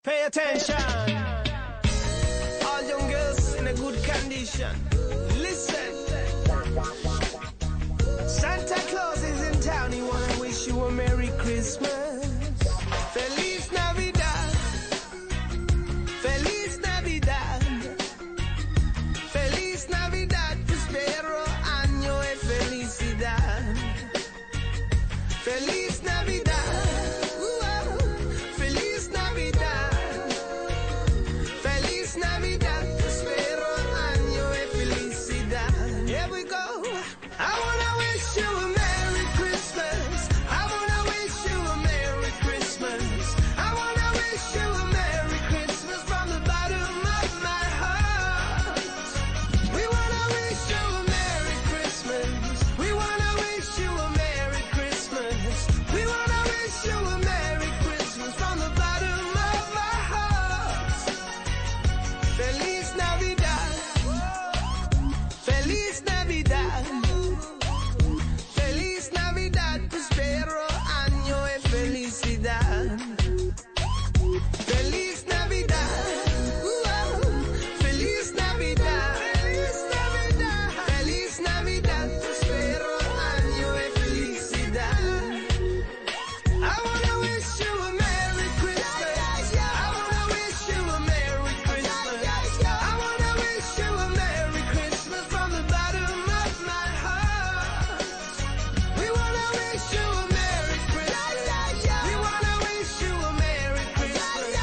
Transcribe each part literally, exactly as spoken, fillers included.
Pay attention. All young girls in a good condition. Listen. Santa Claus is in town. He wanna wish you a Merry Christmas. Feliz Navidad. Feliz Navidad. Feliz Navidad, próspero año y felicidad. Feliz Navidad. Ooh, oh. Feliz Navidad. Feliz Navidad, próspero año y felicidad. Here we go. I wanna wish you a Merry Christmas. I wanna wish you a Merry Christmas. I wanna wish you a Merry Christmas from the bottom of my heart. We wanna wish you a Merry Christmas. We wanna wish you a Merry Christmas. We wanna wish you a Merry Christmas from the bottom of our hearts. Feliz Navidad. Feliz Navidad. Feliz Navidad, próspero año y felicidad. Feliz Navidad. Ooh, oh. Feliz Navidad. Feliz Navidad. Feliz Navidad, próspero año y felicidad. I wanna wish you a Merry Christmas. I wanna wish you a Merry Christmas. I wanna wish you a Merry Christmas from the bottom of my heart. We wanna wish you a Merry Christmas. We wanna wish you a Merry Christmas.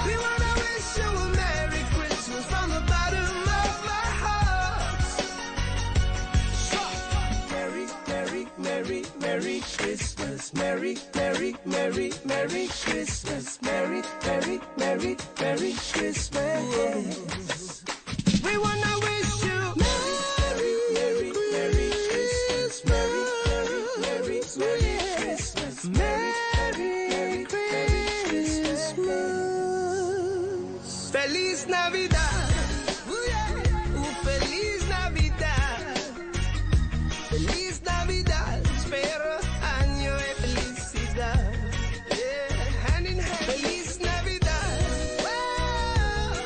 We wanna wish you a Merry Christmas from the bottom of my heart. Merry, Merry, Merry, Merry Christmas. Merry, Merry, Merry, Merry Christmas. Merry, Merry, Merry, Merry Christmas. We wanna wish you Merry, Merry, Merry Christmas. Merry, Merry, Merry, Merry Christmas. Merry, Merry, Merry Christmas. Feliz Navidad. Ooh, yeah. Ooh, Feliz Navidad. Feliz Navidad, próspero año y felicidad. Yeah, hand in hand. Feliz Navidad. Wow.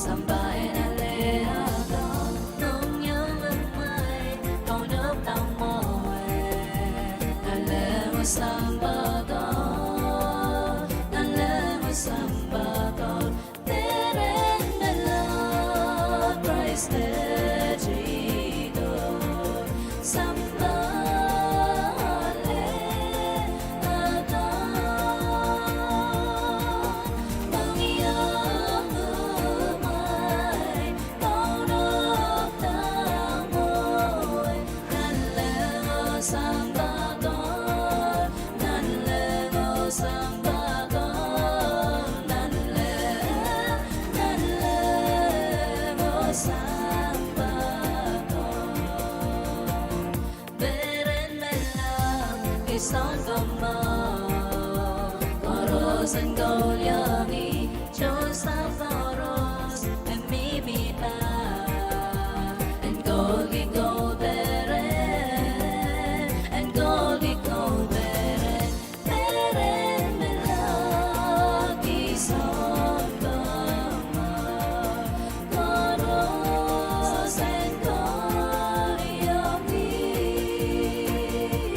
Sampah en ale akan, mohngiong en mwehi, kaunopada mwowe. Nanleng oh sampah Koht, nanleng oh sampah Koht, peren me lap Krais ketikihdo. Sampah ale akan, mohngiong en mwehi, kaunopada mwowe. Nanleng oh sampah Koht, nanleng oh sampah Koht, nanleng, nanleng oh sampah Koht, peren me lap kisong kamwahu. Koaros en koul iang ih, tohn sahpw koaros me mihmi pah. En koulki koul peren, en koulki koul peren, peren me lap kisong kamwahu. Koaros en koul iang ih,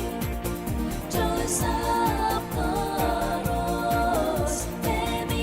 tohn sahpw koaros me mi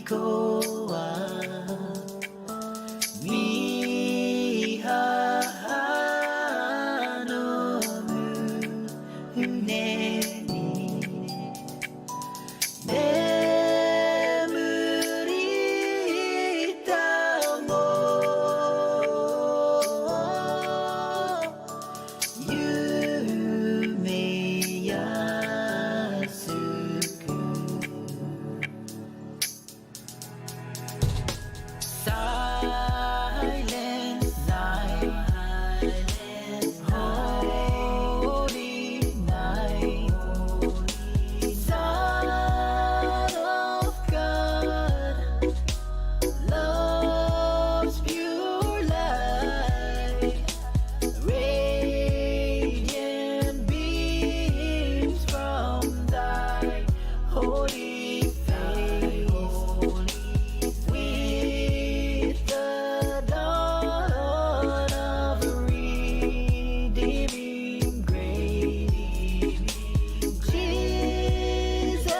Kowa mi ahno mwohni, me mwuri dahme ieu me iasukun. Silent night, holy night, Son of God, love's pure light, radiant beams from thy holy face. With the dawn of redeeming grace, Jesus,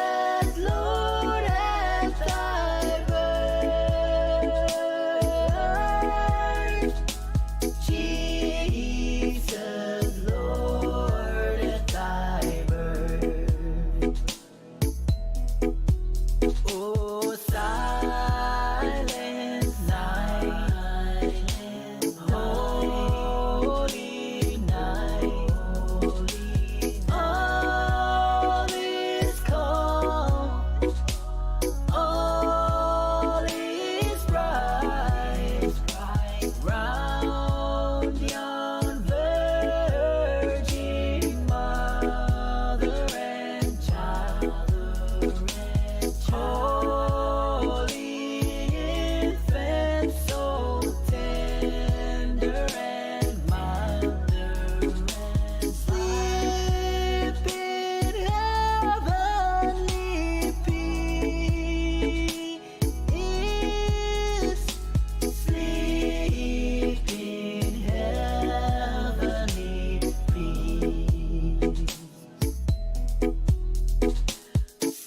Lord, at thy birth. Jesus, Lord, at thy birth. O silent night, holy night, all is calm, all is bright round yon Virgin Mother and Child. Holy Infant, so tender and mild, sleep in heavenly peace. Sleep in heavenly peace.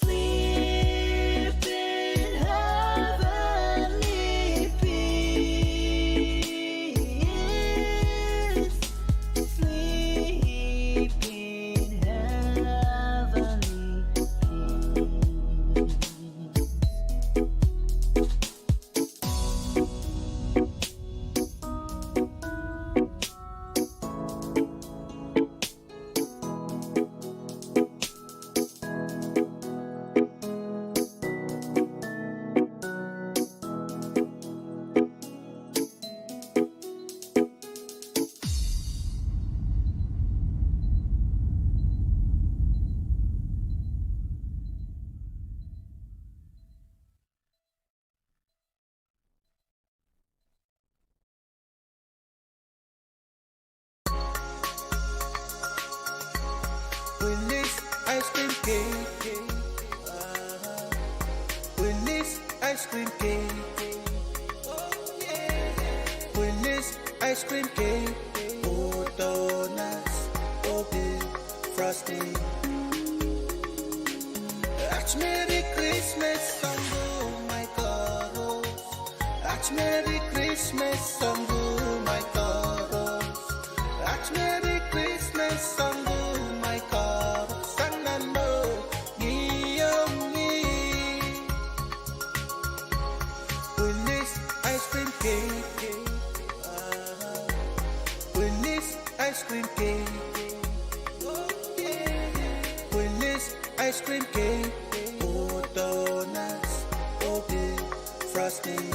Sleep in heavenly peace. Sleep in heavenly peace. Willy's ice cream cake. Willy's ice cream cake. Willy's ice cream cake. Oh, donuts, oh, big frosting. At Merry Christmas, sang kumwail koaros. At Merry Christmas, sang kumwail koaros. At Merry Christmas, sang kumwail koaros. Sang nan mohngiong ih. Willy's ice cream cake. Willy's ice cream cake. Willy's ice cream cake. Oh, donuts, oh, big frosting.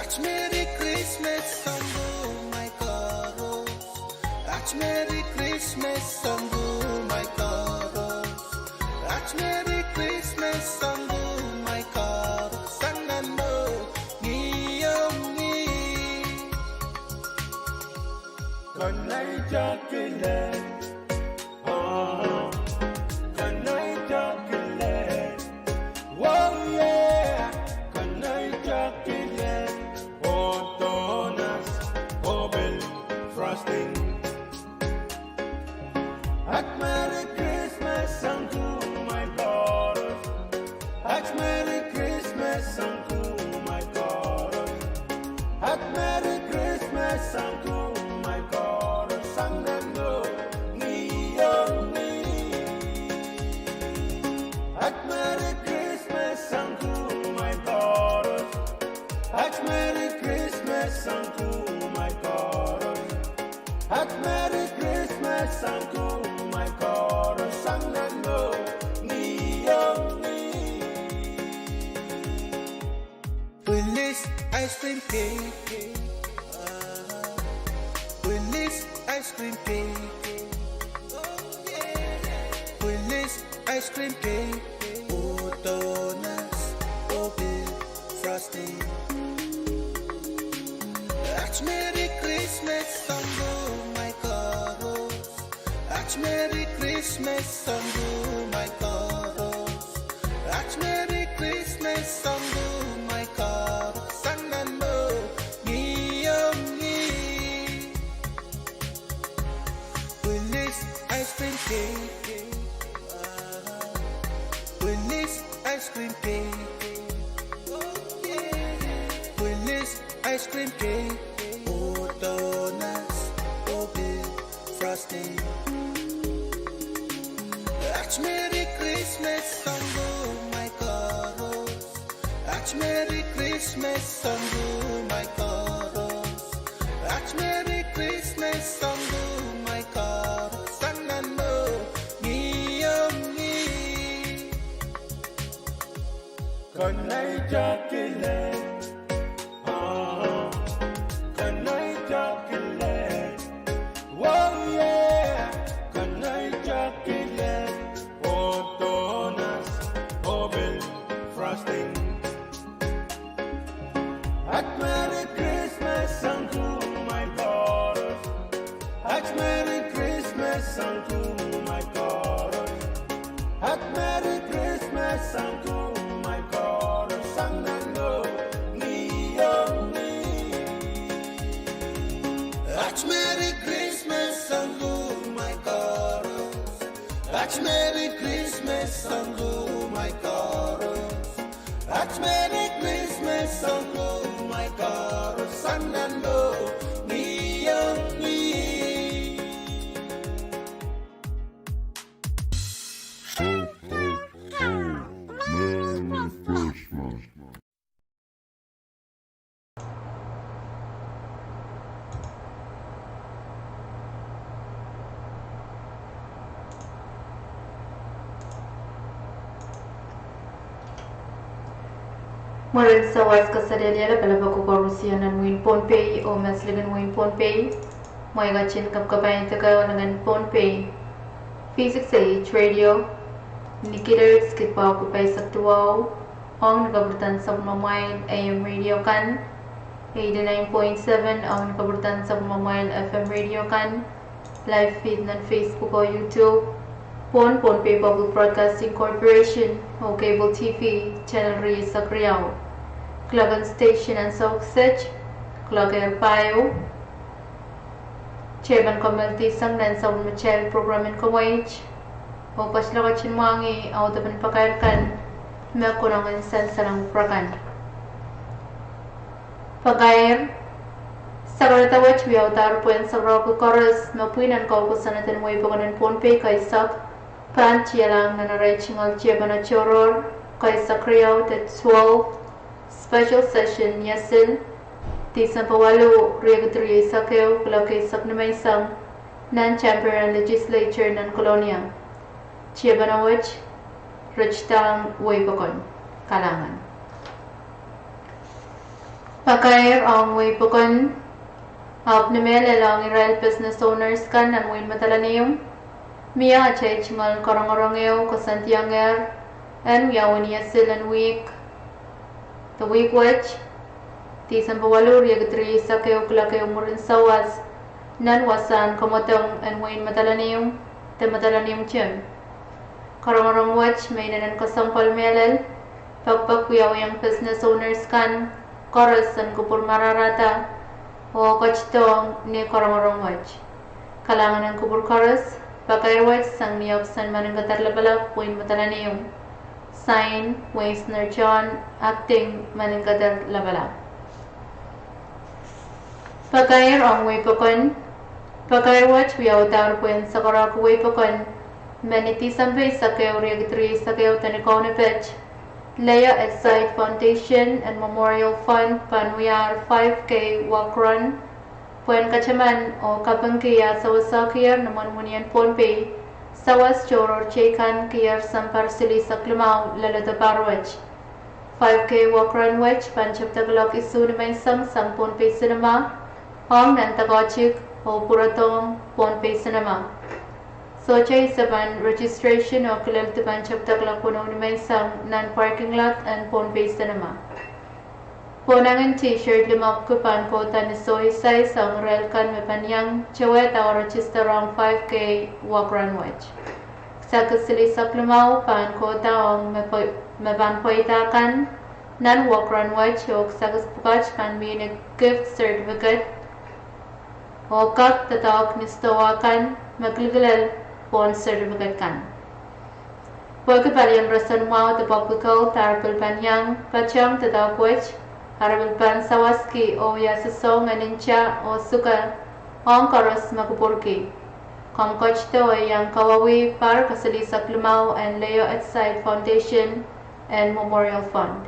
At Merry Christmas, sang kumwail koaros. At Merry Christmas, sang kumwail koaros. At Merry Christmas, sang kumwail koaros. Sang nan mohngiong ih. Konehng chocolate. Oh, konehng chocolate. Oh yeah, konehng chocolate. Oh, donuts, oh, big frosting. At Merry Christmas, sang kumwail koaros. Merry Christmas sang kumwail koaros. Ak Merry Christmas sang kumwail koaros sang nan mour ni ong ni. Ak Merry Christmas sang kumwail koaros. Ak Merry Christmas sang kumwail koaros. Ak Merry Christmas sang kumwail koaros sang nan mour ni ong ni. Pwilis ice cream cake. Pwilis ice cream cake. Pwilis ice cream cake. Oh donuts, oh pil frosting. Ak Merry Christmas sang kumwail koaros. Ak Merry Christmas sang kumwail koaros. Ak Merry Christmas sang kumwail koaros sang nan mour ni ong ni. Pwilis ice cream cake. Pwilis ice cream cake. Pwilis ice cream cake. Oh donuts, oh pil frosting. Ak Merry Christmas sang kumwail koaros. Ak Merry Christmas sang kumwail koaros. Ak Merry Christmas sang kumwail koaros sang nan mour ni ong ni. Konehng chocolate. Ah, konehng chocolate. Oh yeah, konehng chocolate. Oh donuts, oh pil frosting. Ak Merry Christmas sang kumwail koaros. Ak Merry Christmas sang kumwail koaros. Ak Merry Christmas sang kumwail koaros sang nan mour ni ong ni. Ak Merry Christmas sang kumwail koaros. Ak Merry Christmas sang kumwail koaros. Ak Merry Christmas sang kumwail koaros sang nan mour ni ong ni. Merry Christmas. Mwurin sawas kaselehlie, lapalap ko koarusie nan wehin Pohnpei oh me silukin wehin Pohnpei. Mwein ketin kapakap ahneki akan Pohnpei. V six A H Radio, ni kilohertz kid paku paisek duwau, ong ni kapwurdan sapwellimamwail A M radio kan, eighty-nine point seven, ong ni kapwurdan sapwellimamwail F M radio kan, live feed nan Facebook oh YouTube, pohn Pohnpei Public Broadcasting Corporation oh cable T V channel rieisek riau. Kuloak en station ansou kiset, kuloakehr pahieu. Kitail pahn komoaldi sang nan sapwellimatail program en komoit, oh patohla ketin mwahngih audepen pakair kan me konehng en sansalohng kupwur akan. Pakair, sakarada wet wiawihda pwehn sakarada koaros me pwihn en kou kosonned en wehi pokon en Pohnpei kaisek, pahn tialahng nan arail tungoal tiepene tohrohr, kaisek riau de twelve, special session ni Asil, Tisempe waluh, riekid rieisek ehu, kuloak eisek nimenseng, nan Tamperean Legislature nan Kolonia. Tiepene wet, ritidahng wehi pokon. Kalahngan. Pakair ong wehi pokon, ahpw ni mehlel ong irail business owners kan nan wehin Madolenihmw, mie atail tungoal karongorong ehu koasoandiong ehr en wiawi ni Asil en wihk, de wihk wet, Tisempe waluh, riekid rieisek ehu, kuloak ehu mwurin sawas, nan wasahn kamwadong en wehin Madolenihmw de Madolenihmw Gym. Karongorong wet me inenen kesempwal mehlel, pekipek wiawiong business owners kan koaros en kupwur mararahda oh ketidohng ni karongorong wet. Kalahngan en kupwur koaros, pakair wet sang ni ohpis en Manin Kadar Lapalap wehin Madolenihmw. Sain Weisner John, Acting Manager Lapalap. Pakair ong Wehi Pokon. Pakair wet wiaudahr pwehn sakaraki Wehi Pokon, meni Disempe eisek ehu, riekid rieisek ehu, de ni Kaunopat, Leio Etzait Foundation and Memorial Fund pahn wiahier five K walk run, pwehn kataman oh kapingki ah sawasekier ni mwohn Wunien Pohnpei, sawas tohrohr teikan kier Sambar silihsek limau leledo pahr wet. Five K walk run wet pahn tepda kuloak isuh nimenseng sang Pohnpei Cinema, ong nan Dakatik oh pwurodohng Pohnpei Cinema. Sohte ese pahn registration oh kilel dipan tepda kuloak weneu nimenseng nan parking lot en Pohnpei Cinema. Pwonangen T-shirt limepwuki pahn kohda ni soh eisais ong irail kan me pahn iang towehda oh register ong five K walk run wet. Kisakis silihsek limau pahn kohda ong me pwe-, me pahn pweida kan nan walk run wet, oh kisakis pwukat pahn mih ni gift certificate oh kak doadoahk ni stowa kan me kilkilel pohn certificate kan. Pwehki palien roson mwahu de pwukoa, de re pil pahn iang patehng doadoahk wet, re pil pahn sawaski oh wia sosohng en nta oh suke ong koaros me kupwurki. Komw ketido oh iang kawauwih pahr kasilihsek limau en Leio Etzait Foundation and Memorial Fund.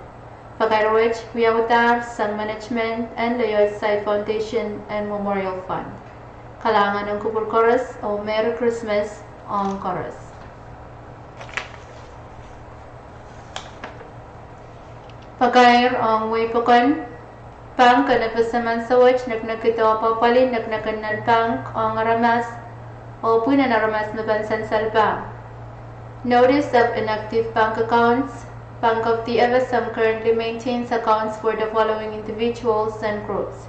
Pakair wet wiaudahr sang management en Leio Etzait Foundation and Memorial Fund. Kalahngan ong kupwur koaros oh Merry Christmas ong koaros. Pakair ong Wehi Pokon. Pahn kene pese mansawet neknekid oh apwapwalih nekneken nan pahn ong aramas oh pwihn en aramas me pahn sansal pahn. Notice of inactive bank accounts. Bank of the F S M currently maintains accounts for the following individuals and groups: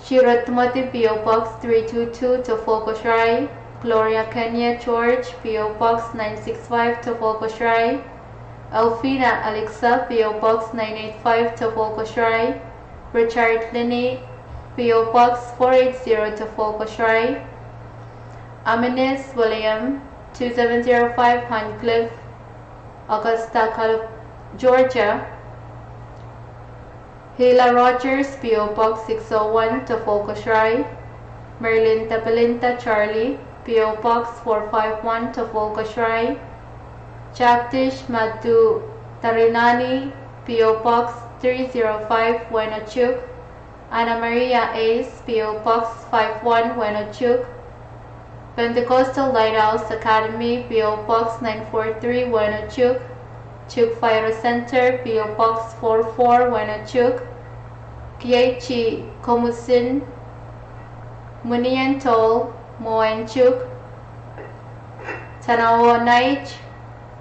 Shiro Timothy, P O Box three two two, Tofolk, Kosrae. Gloria Kenya George, P O Box nine six five, Tofolk, Kosrae. Elvina Alexa, P O Box nine eight five, Tofolk, Kosrae. Richard Linney, P O Box four eight zero, Tofolk, Kosrae. Aminis William, two seven zero five, Horncliffe, Augusta, Cali-, Georgia. Hila Rogers, P O Box six oh one, Tofolk, Kosrae. Merlinda Belinda Charlie, P O Box four five one, Tofolk, Kosrae. Jagdish Madhu Tarinani, P O Box three zero five, Wenochuk. Anna Maria Ace, P O Box five one, Wenochuk. Pentecostal Lighthouse Academy, P O Box nine four three, Wenochuk. Chuuk Fire Center, P O Box four four, Wenochuk. Kieti Komusin, Munien Tohl, Mwohn Chuuk. Tanawo Knight,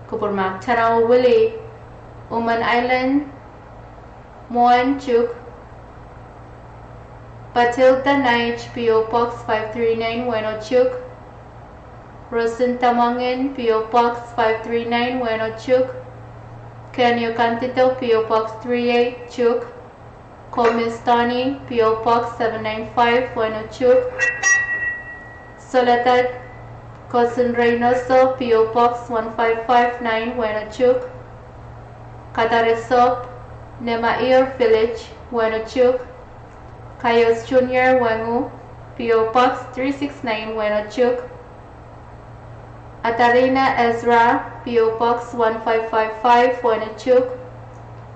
kupwurmahk, Tanawo Willie, Umman Island, Mwohn Chuuk. Batilda Knight, P O Box five three nine, Wenochuk. Rosin Tamwangen, P O Box five three nine, Wenochuk. Kenio Candido, P O Box three eight, Chuuk. Komis Tony, P O Box seven nine five, Wenochuk. Soledad Kosin Reynoso, P O Box one five five nine, Wenochuk. Kadaresop, Nemair Village, Wenochuk. Kaios Junior Wengu, P O Box three six nine, Wenochuk. Adarina Ezra, P O Box one five five five, Wenochuk.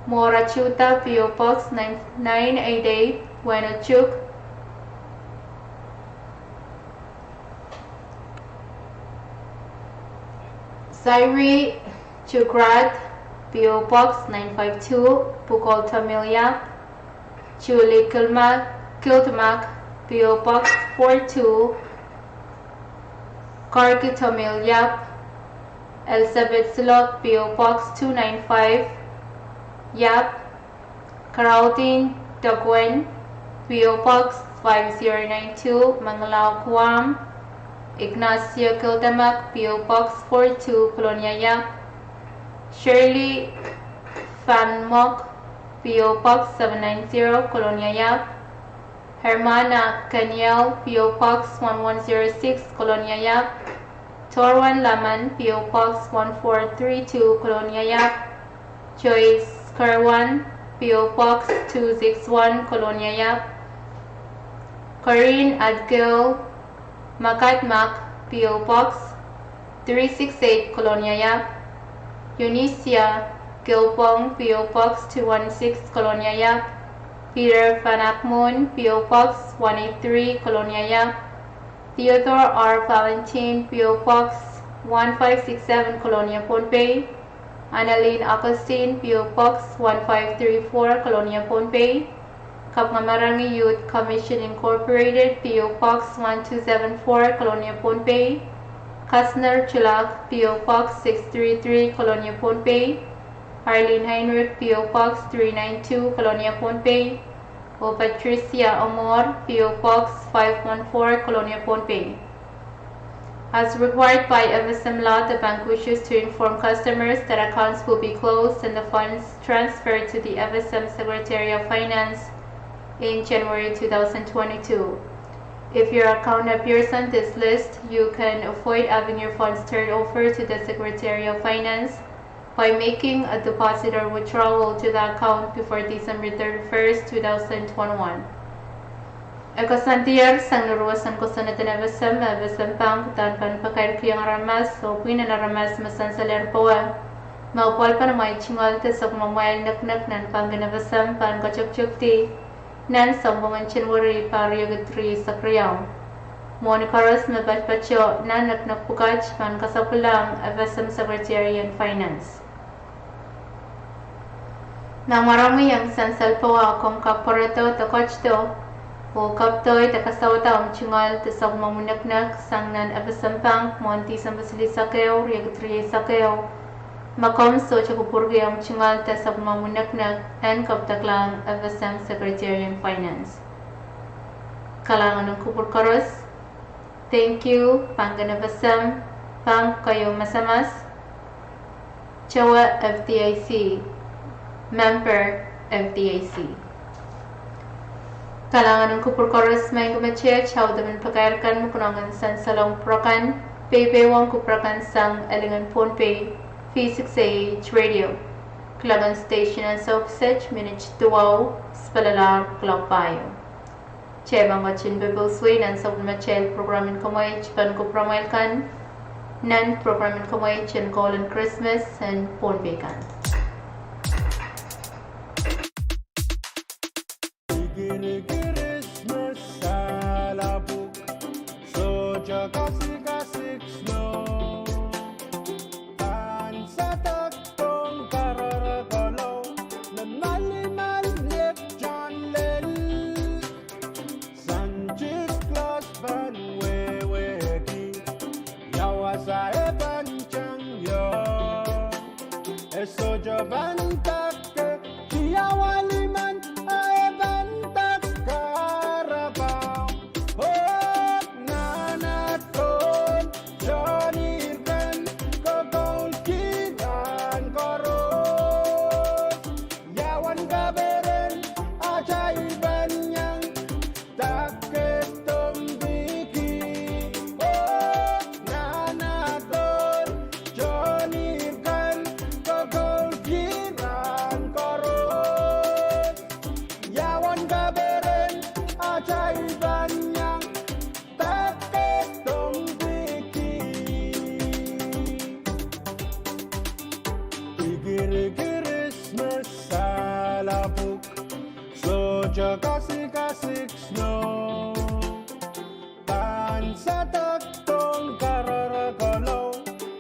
Mora Judah, P O Box nine nine eight eight, Wenochuk. Zairi Chukrat, P O Box nine five two, Pukoul, Tamil Yap. Julie Kilma-, Kildemak, P O Box four two, Karki, Tamil Yap. Elizabeth Silok, P O Box two nine five, Yap. Geraldine Tokwen, P O Box five zero nine two, Mangalau, Guam. Ignacio Kildemak, P O Box four two, Kolonia Yap. Shirley Van Mok, P O Box seven nine zero, Kolonia Yap. Hermana Keniel, P O Box one one zero six, Kolonia Yap. Thorwan Laman, P O Box one four three two, Kolonia Yap. Joyce Kerwan, P O Box two six one, Kolonia Yap. Corinne Adgel Makatmak, P O Box three six eight, Kolonia Yap. Eunicia Gilbong, P O Box two one six, Kolonia Yap. Peter Van Akmon, P O Box one eight three, Kolonia Yap. Theodore R Valentin, P O Box one five six seven, Kolonia, Pohnpei. Annalyn Augustine, P O Box one five three four, Kolonia, Pohnpei. Kapwungamarangi Youth Commission Incorporated, P O Box one two seven four, Kolonia, Pohnpei. Kasner Chulak, P O Box six three three, Kolonia, Pohnpei. Arlene Heinrich, P O Box three nine two, Kolonia, Pohnpei. Oh Patricia Omor, P O Box five one four, Kolonia, Pohnpei. As required by F S M law, the bank wishes to inform customers that accounts will be closed and the funds transferred to the F S M Secretary of Finance in January two thousand twenty-two. If your account appears on this list, you can avoid having your funds turned over to the Secretary of Finance by making a deposit or withdrawal to the account before December thirty-first, two thousand twenty-one. E koasoandier sang ni roson kosonned en F S M, F S M Bank uhdahn pahn pakairkihong aramas oh pwihn en aramas me sansalehr powe me apwalpen amwail tungoal de sapwellimamwail nekinek nan bank en F S M pahn katoktokdi nan sounpwongen January pahr riekid rieisek riau. Mwohni koaros me patopato nan nekinek pwukat pahn kasapwilahng F S M Secretary en Finance. Nan mwaromwi en sansal powe, komw kak pwarodo de ketido oh kapwdo de kasawada omw tungoal de sapwellimomwi nekinek sang nan F S M Bank mwohn Tisempe silihsek ehu, riekid rieisek ehu. Ma komw sohte kupwurki omw tungoal de sapwellimomwi nekinek, en kapwudaklahng F S M Secretary en Finance. Kalahngan en kupwur koaros. Thank you, bank en F S M, bank keieu masamas, towe F D I C, member F D I C. Kalahngan en kupwur koaros, maing ko, met iet audepen pakair kan me konehng en sansalong program, peipeiong kupwur kan sang Elingen Pohnpei, V six A H Radio. Kiloak en station ansou kiset minit duwau sipelelahr kiloak pahieu. Kitail pahn ketin pepous wei nan sapwellimatail program en kumwail, pahn kupwuramwail kan nan program en kumwail en Kohlen Krismas en Pohnpei kan. Kikiri Krismas salapwuk, sohte kasikasik snow. Pahn sadek pohn karara kolou, me malimal nek tohnlel. Santa Claus pahn wehwehki, ia wasa e pahn tang ie. E sohte pahn dake, ia walimen a e pahn dak kahrepe. Oh, nahn at kohl, tohnir kan, kokoulki rahn koaros. Ia wen kaperen atail pahn iang, dake dompiki. Oh, nahn at kohl, tohnir kan, kokoulki rahn koaros. Ia wen kaperen atail pahn iang, dake dompiki. Kikiri Krismas salapwuk, sohte kasikasik snow. Pahn sadek pohn karara kolou,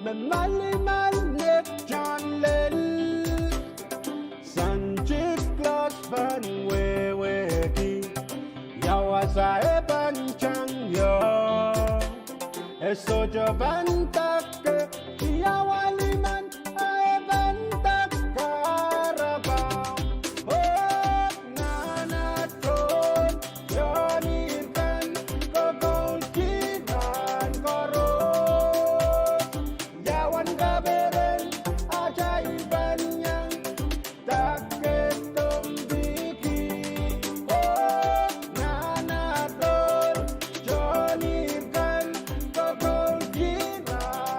me malimal nek tohnlel. Santa Claus pahn wehwehki, ia wasa e pahn tang ie. E sohte pahn dake, ia walimen a e pahn dak kahrepe. Oh, nahn at kohl, tohnir kan, kokoulki rahn koaros. Ia wen kaperen atail pahn iang, dake dompiki. Oh, nahn at kohl, tohnir kan, kokoulki rahn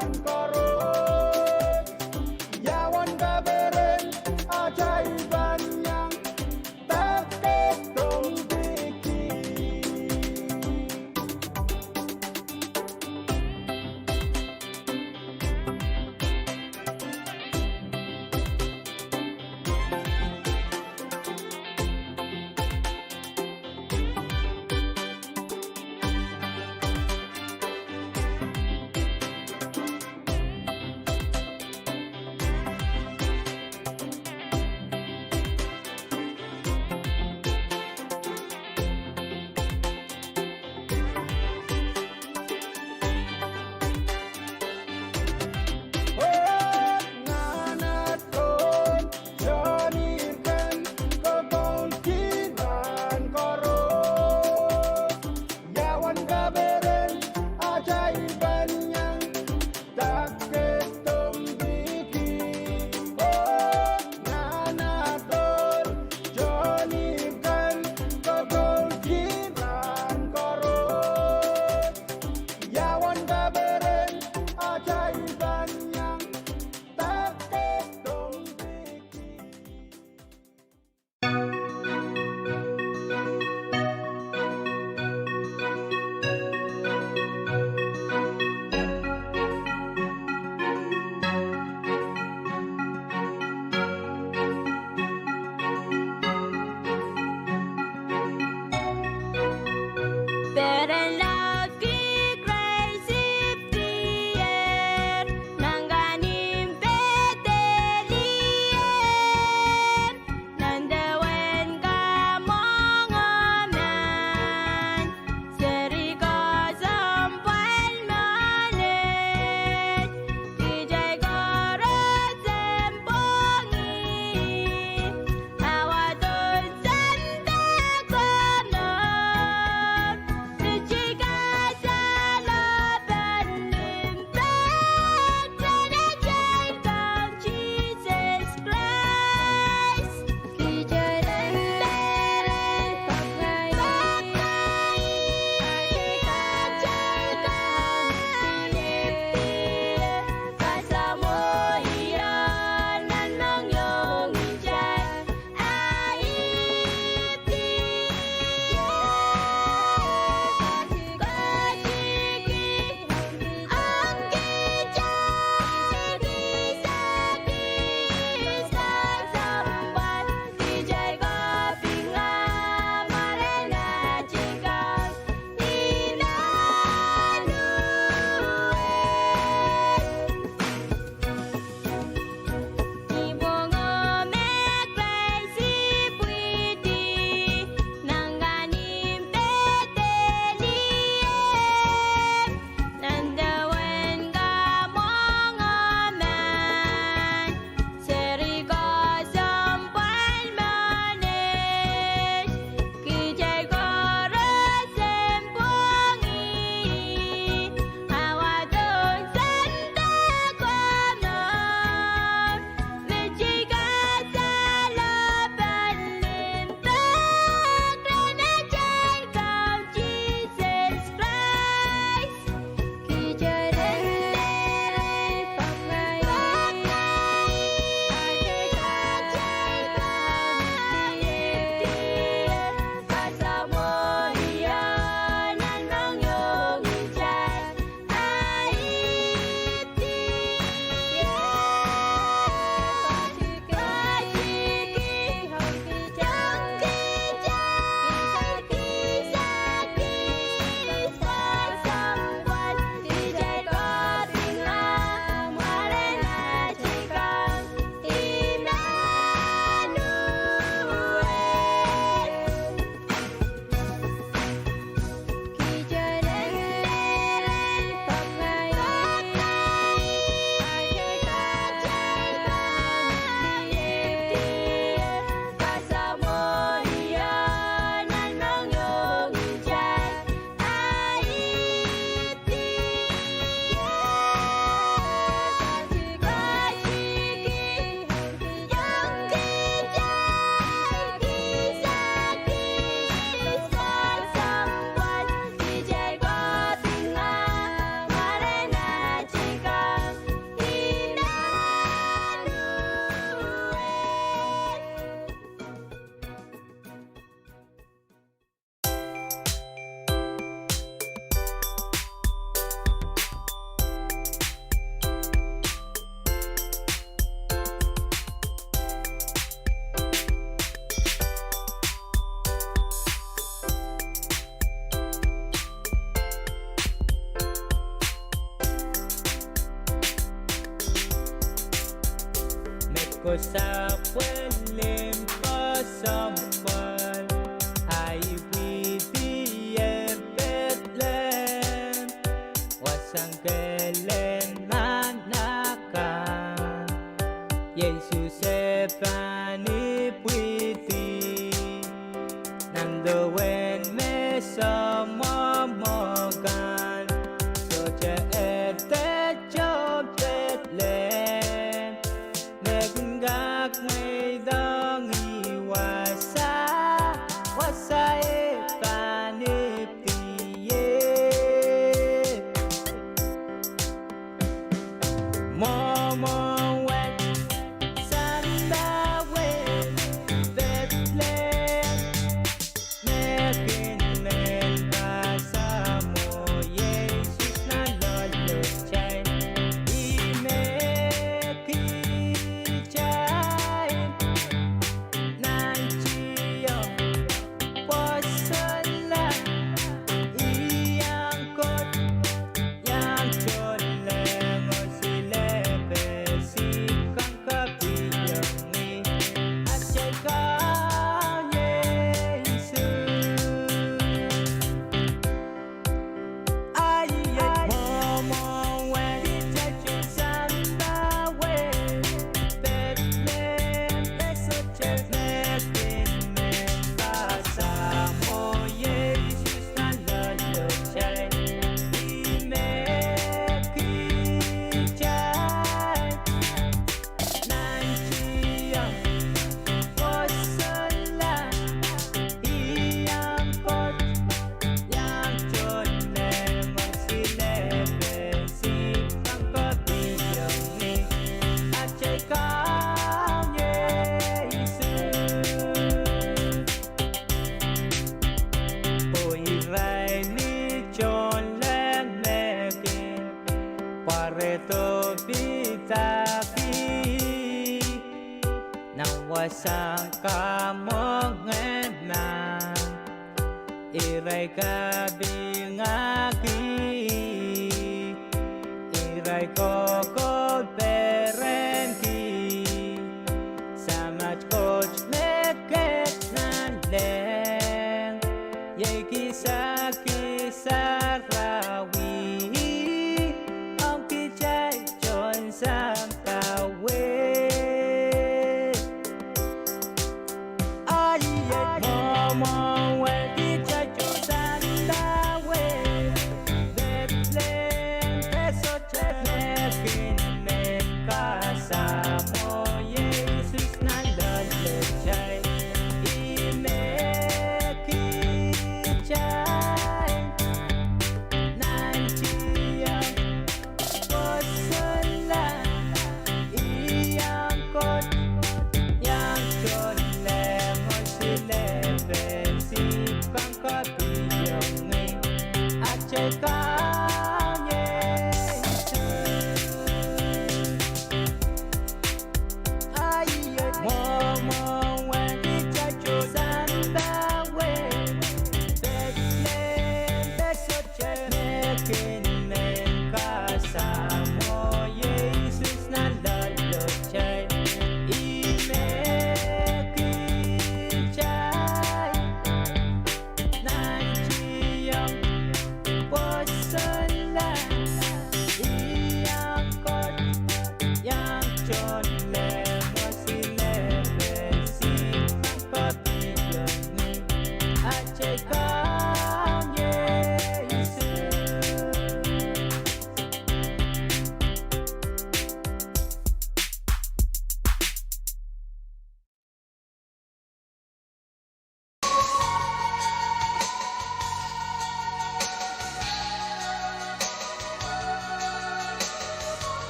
Sapwellimpo sounpwong, a I pwidier Pedlehm, wasahn kehlen nan akan. Iei Sises pahn ipwidi nan duwen me soumwahu mwo kan. Sohte ede tohn Pedlehm me kin kak mweidohng ih wasa, wasa e pahn ipwidi ie. Mwomwohdiso sampah wehi Pedlehm, me kin men kasamwo Sises nan loaletail. Ih me kitail nantihong pwoson la, iang Koht, iang tohnleng, oh silepe, si kang kapwaiada ni atail Kaun Sises. Ahi, mwomwohdiso sampah wehi Pedlehm, me sohte, me kin men kasamwo Sises nan loaletail. Ih me kitail nantihong pwoson la, iang Koht, iang tohnleng, oh silepe, si kang kapwaiada ni atail Kaun Sises. Oh irail ni tohnleng me kin pwaredo pidahki nan wasahn kamwenge mahn. Irail kapingahki, irail kokohp perenki Samat Koht me ket nanleng, iei kisakis sarawi ong kitail tohn sampah wehi. Ahi, mwomwohdiso sampah wehi Pedlehm, me sohte, me kin men kasamwo Sises nan loaletail. Ih me kitail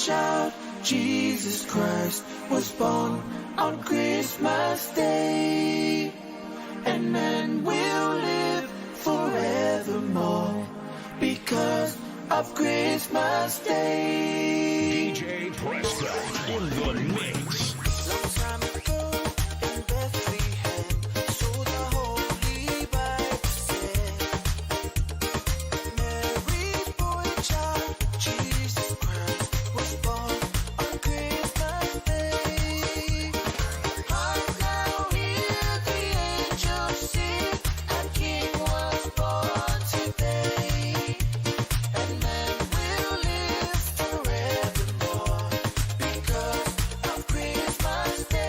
Shout, Jesus Christ was born on Christmas Day, and man will live forevermore because of Christmas Day. D J Presto in the mix. Long time ago in Bethlehem, so the Holy Bible said, Mary's boy child, Jesus Christ, was born on Christmas Day. Hark now, hear the angels sing, a King was born today, and man will live forevermore because of Christmas Day.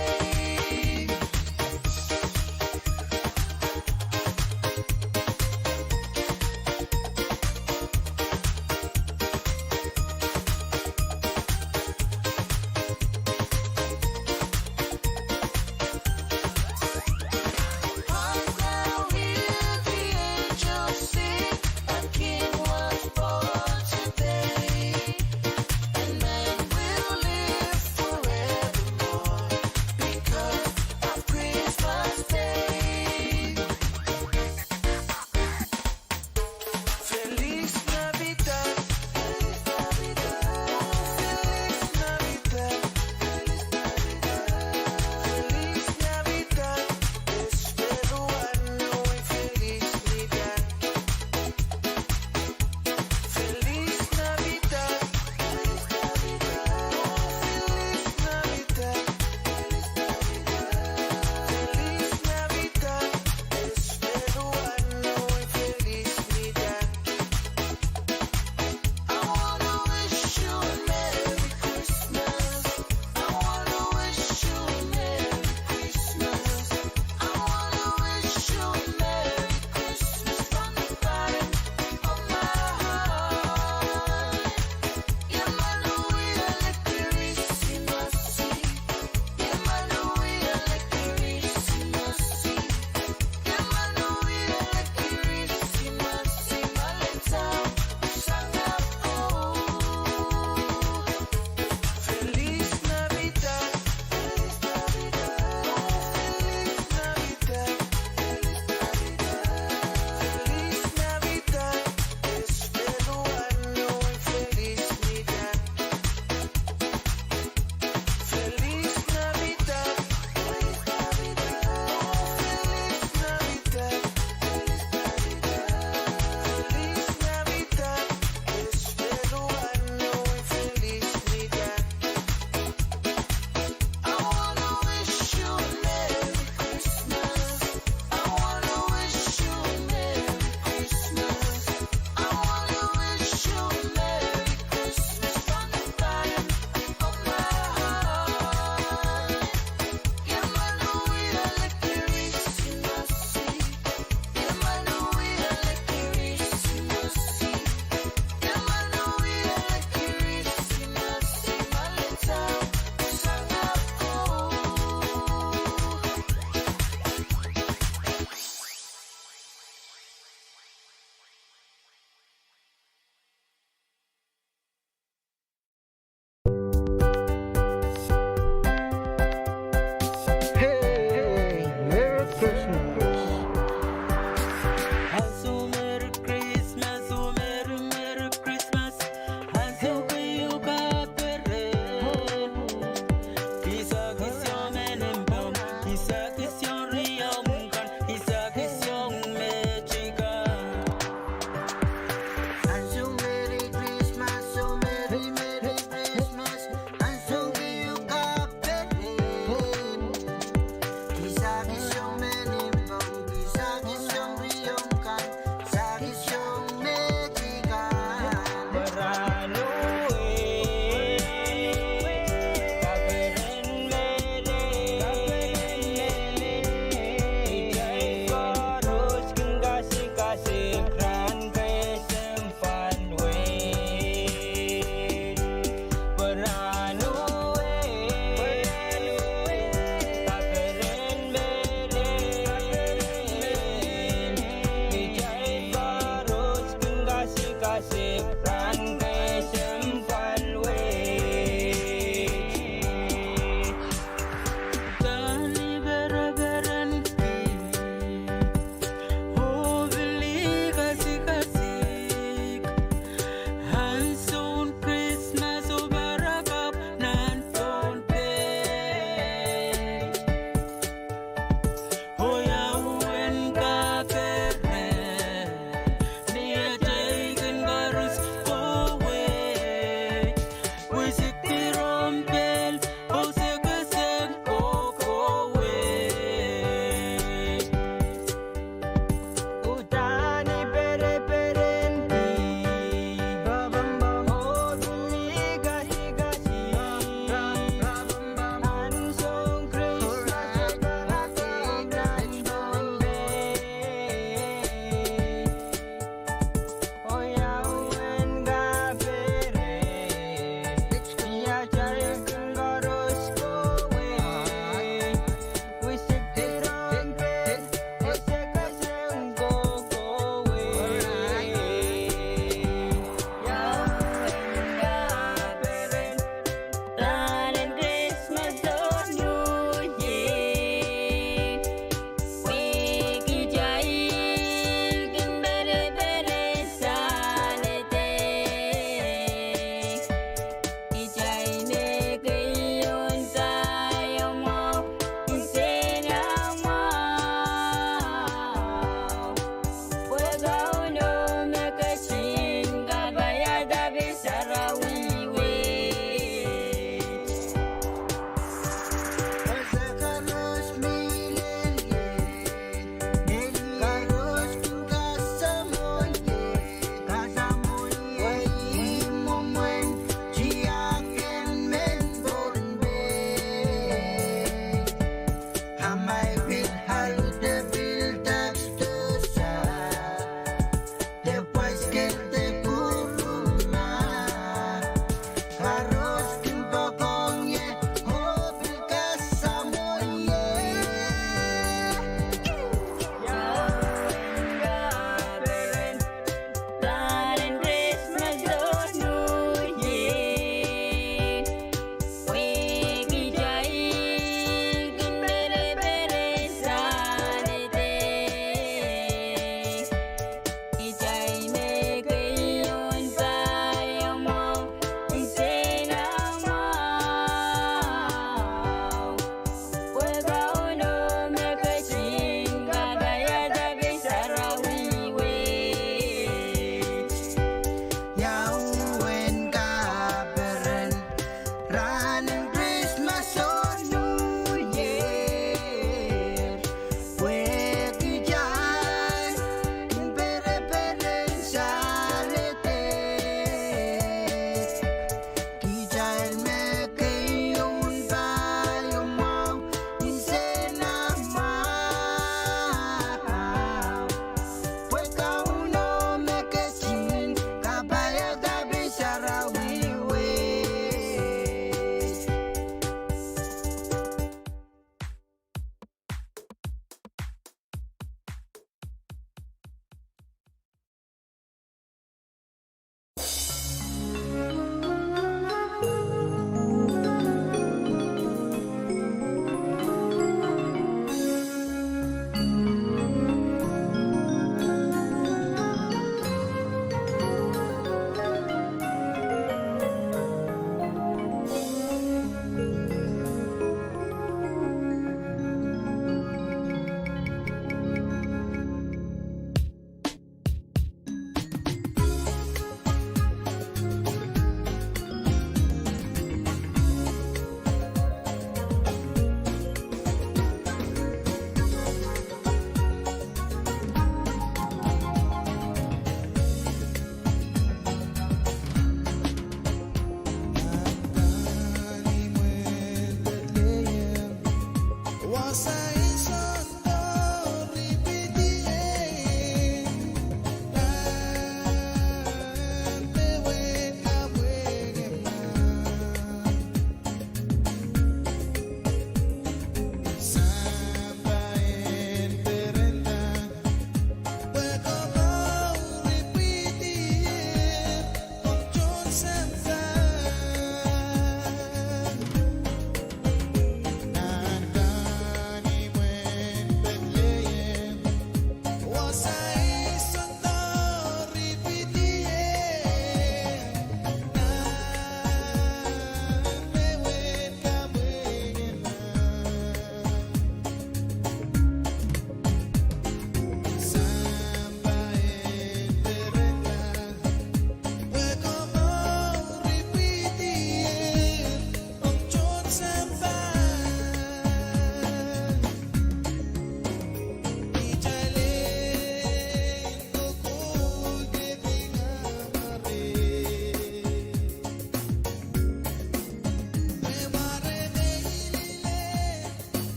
Hey, Merry Christmas.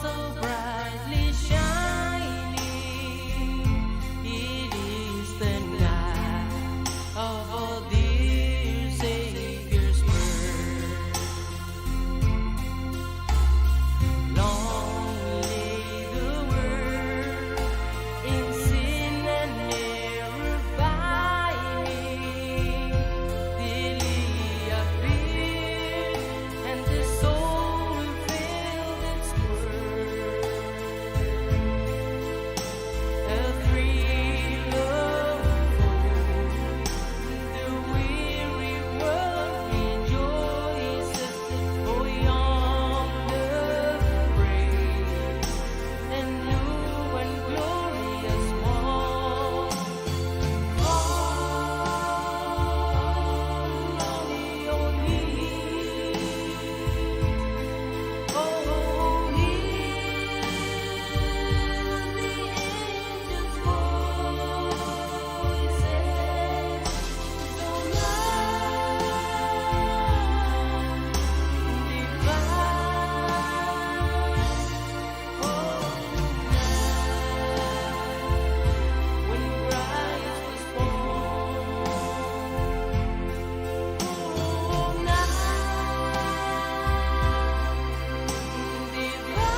So brightly shining, it is the night of our dear Savior's birth. Long lay the world in sin and error pining, till he appeared and the soul felt its worth. A thrill of hope, the weary world rejoices, for yonder breaks a new and glorious morn. All on your knees, oh, hear the angels' voices, so loud and divine. Oh, night when Christ was born. Oh, night divine.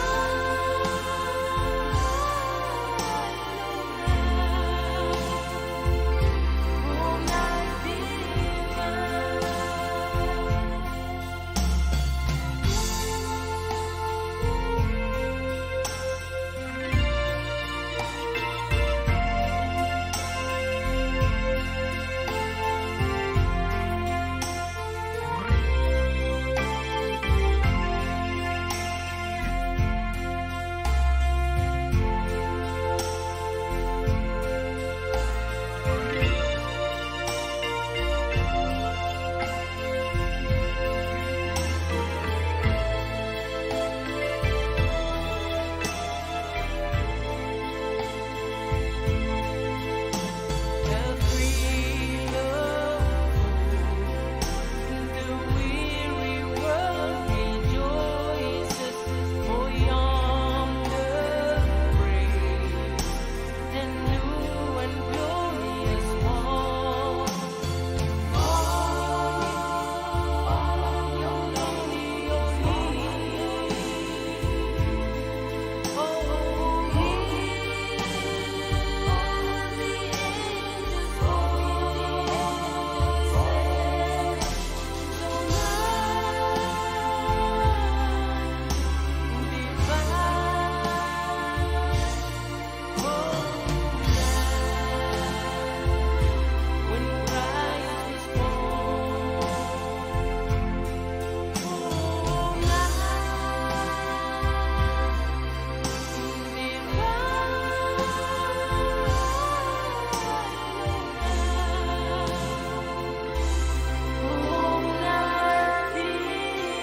Oh, night divine.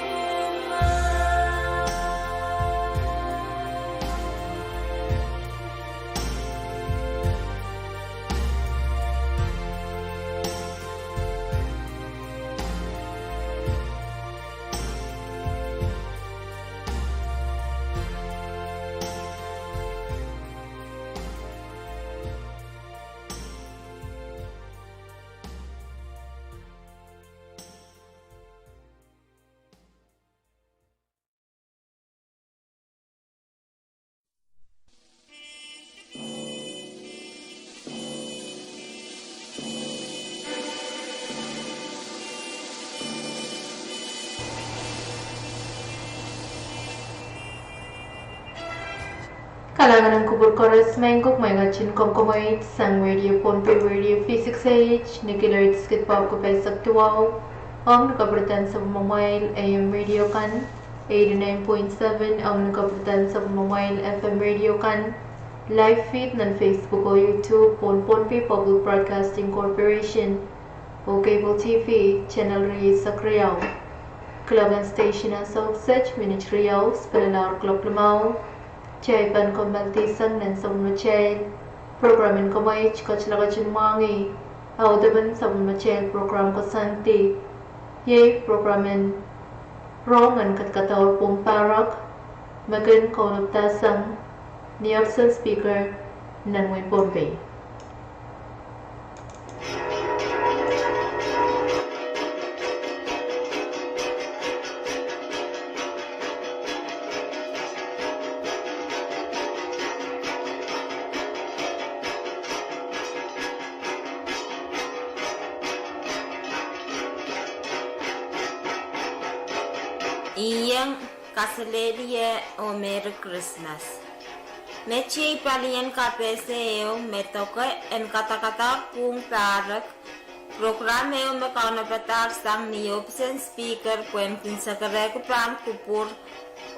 Kalahngan en kupwur koaros, mehn kuk me ketin komkomweit sang Radio Pohnpei Radio V six H, ni kilohertz kid pahr kupesek duwau, ong ni kapwuradahn sapwellimamwail A M radio kan, eighty-nine point seven, ong ni kapwuradahn sapwellimamwail F M radio kan, live feed nan Facebook oh YouTube, pohn Pohnpei Public Broadcasting Corporation, oh cable T V, channel rieisek riau. Kiloak en station ansou kiset minit riau, spelelahr kiloak limau. Kitail pahn kommoaldihsang nan sapwellimatail program en komweit Kotilokot en Mwahngih, audepen sapwellimatail program koasoandi. Iei program en rong en kadkadaur pwung pahrek, Me kin kaunopada sang ni Assistant Speaker nan wein Pohnpei. Ieng, kaselehlie oh Merry Christmas. Met iei palien kapehse ehu me doke en kadakadahr pwuhng pahrek, prokram ehu me kaunopadahr sang ni ohpisen Speaker pwehn kin sekerehki pahn kupwur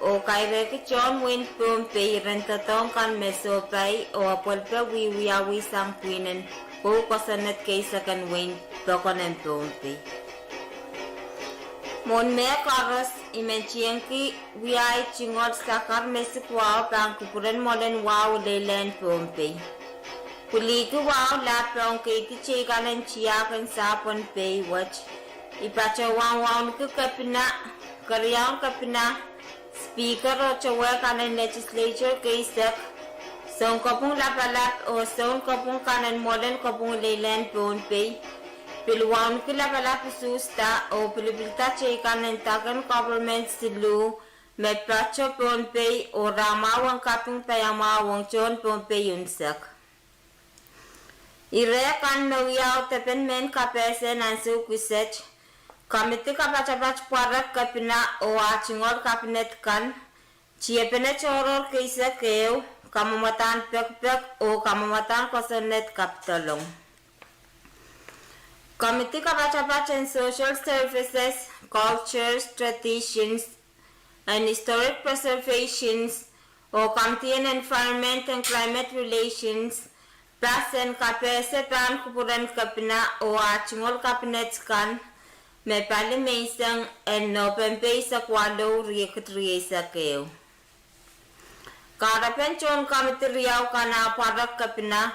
oh kairehki tohn wein Pohnpei iren doadoahk kan me sohpai oh apwalihada wiwiawi sang pwihn en kou kosonned keisek en wein pokon en Pohnpei. Mwohn mehkoaros I men tiengki wiahi tungoal sakar me sikwao pahn kupwuren mwoalen wahu leilehn Pohnpei. Pwiliki wahu lap ong keidi teikan en tiahk en sahpwen pei wet. I patohwan wauneki kepina, keriaun kepina, Speaker oh towe kan en Legislature keisek, sounkopwung lapalap oh sounkopwung kan en mwoalen kopwung leilehn Pohnpei, pil wauneki lapalap usuhsda oh pilipilda teikan en daken government siluh me pato Pohnpei oh rahn mwahu en kaping paiamwahu ong tohn Pohnpei unsek. Ire kan me wiawi depen mehn kapehse nan ansou kiset, komidi kapatapat pwarek kepina oh ah tungoal kabinet kan, tiepene tohrohr keisek ehu, kamwomwadahn pekipek oh kamwomwadahn kosonned kapidolong. Komidi kapatapat en Social Services, Cultures, Traditions and Historic Preservations, oh komidi en Environment and Climate Relations, pas en kapehse pahn kupwuren kepina oh ah tungoal kabinet kan, me pali menseng en Nopempe eisek walu, riekid rieisek ehu. Kahrepen tohn komidi riau kan ah pwarek kepina,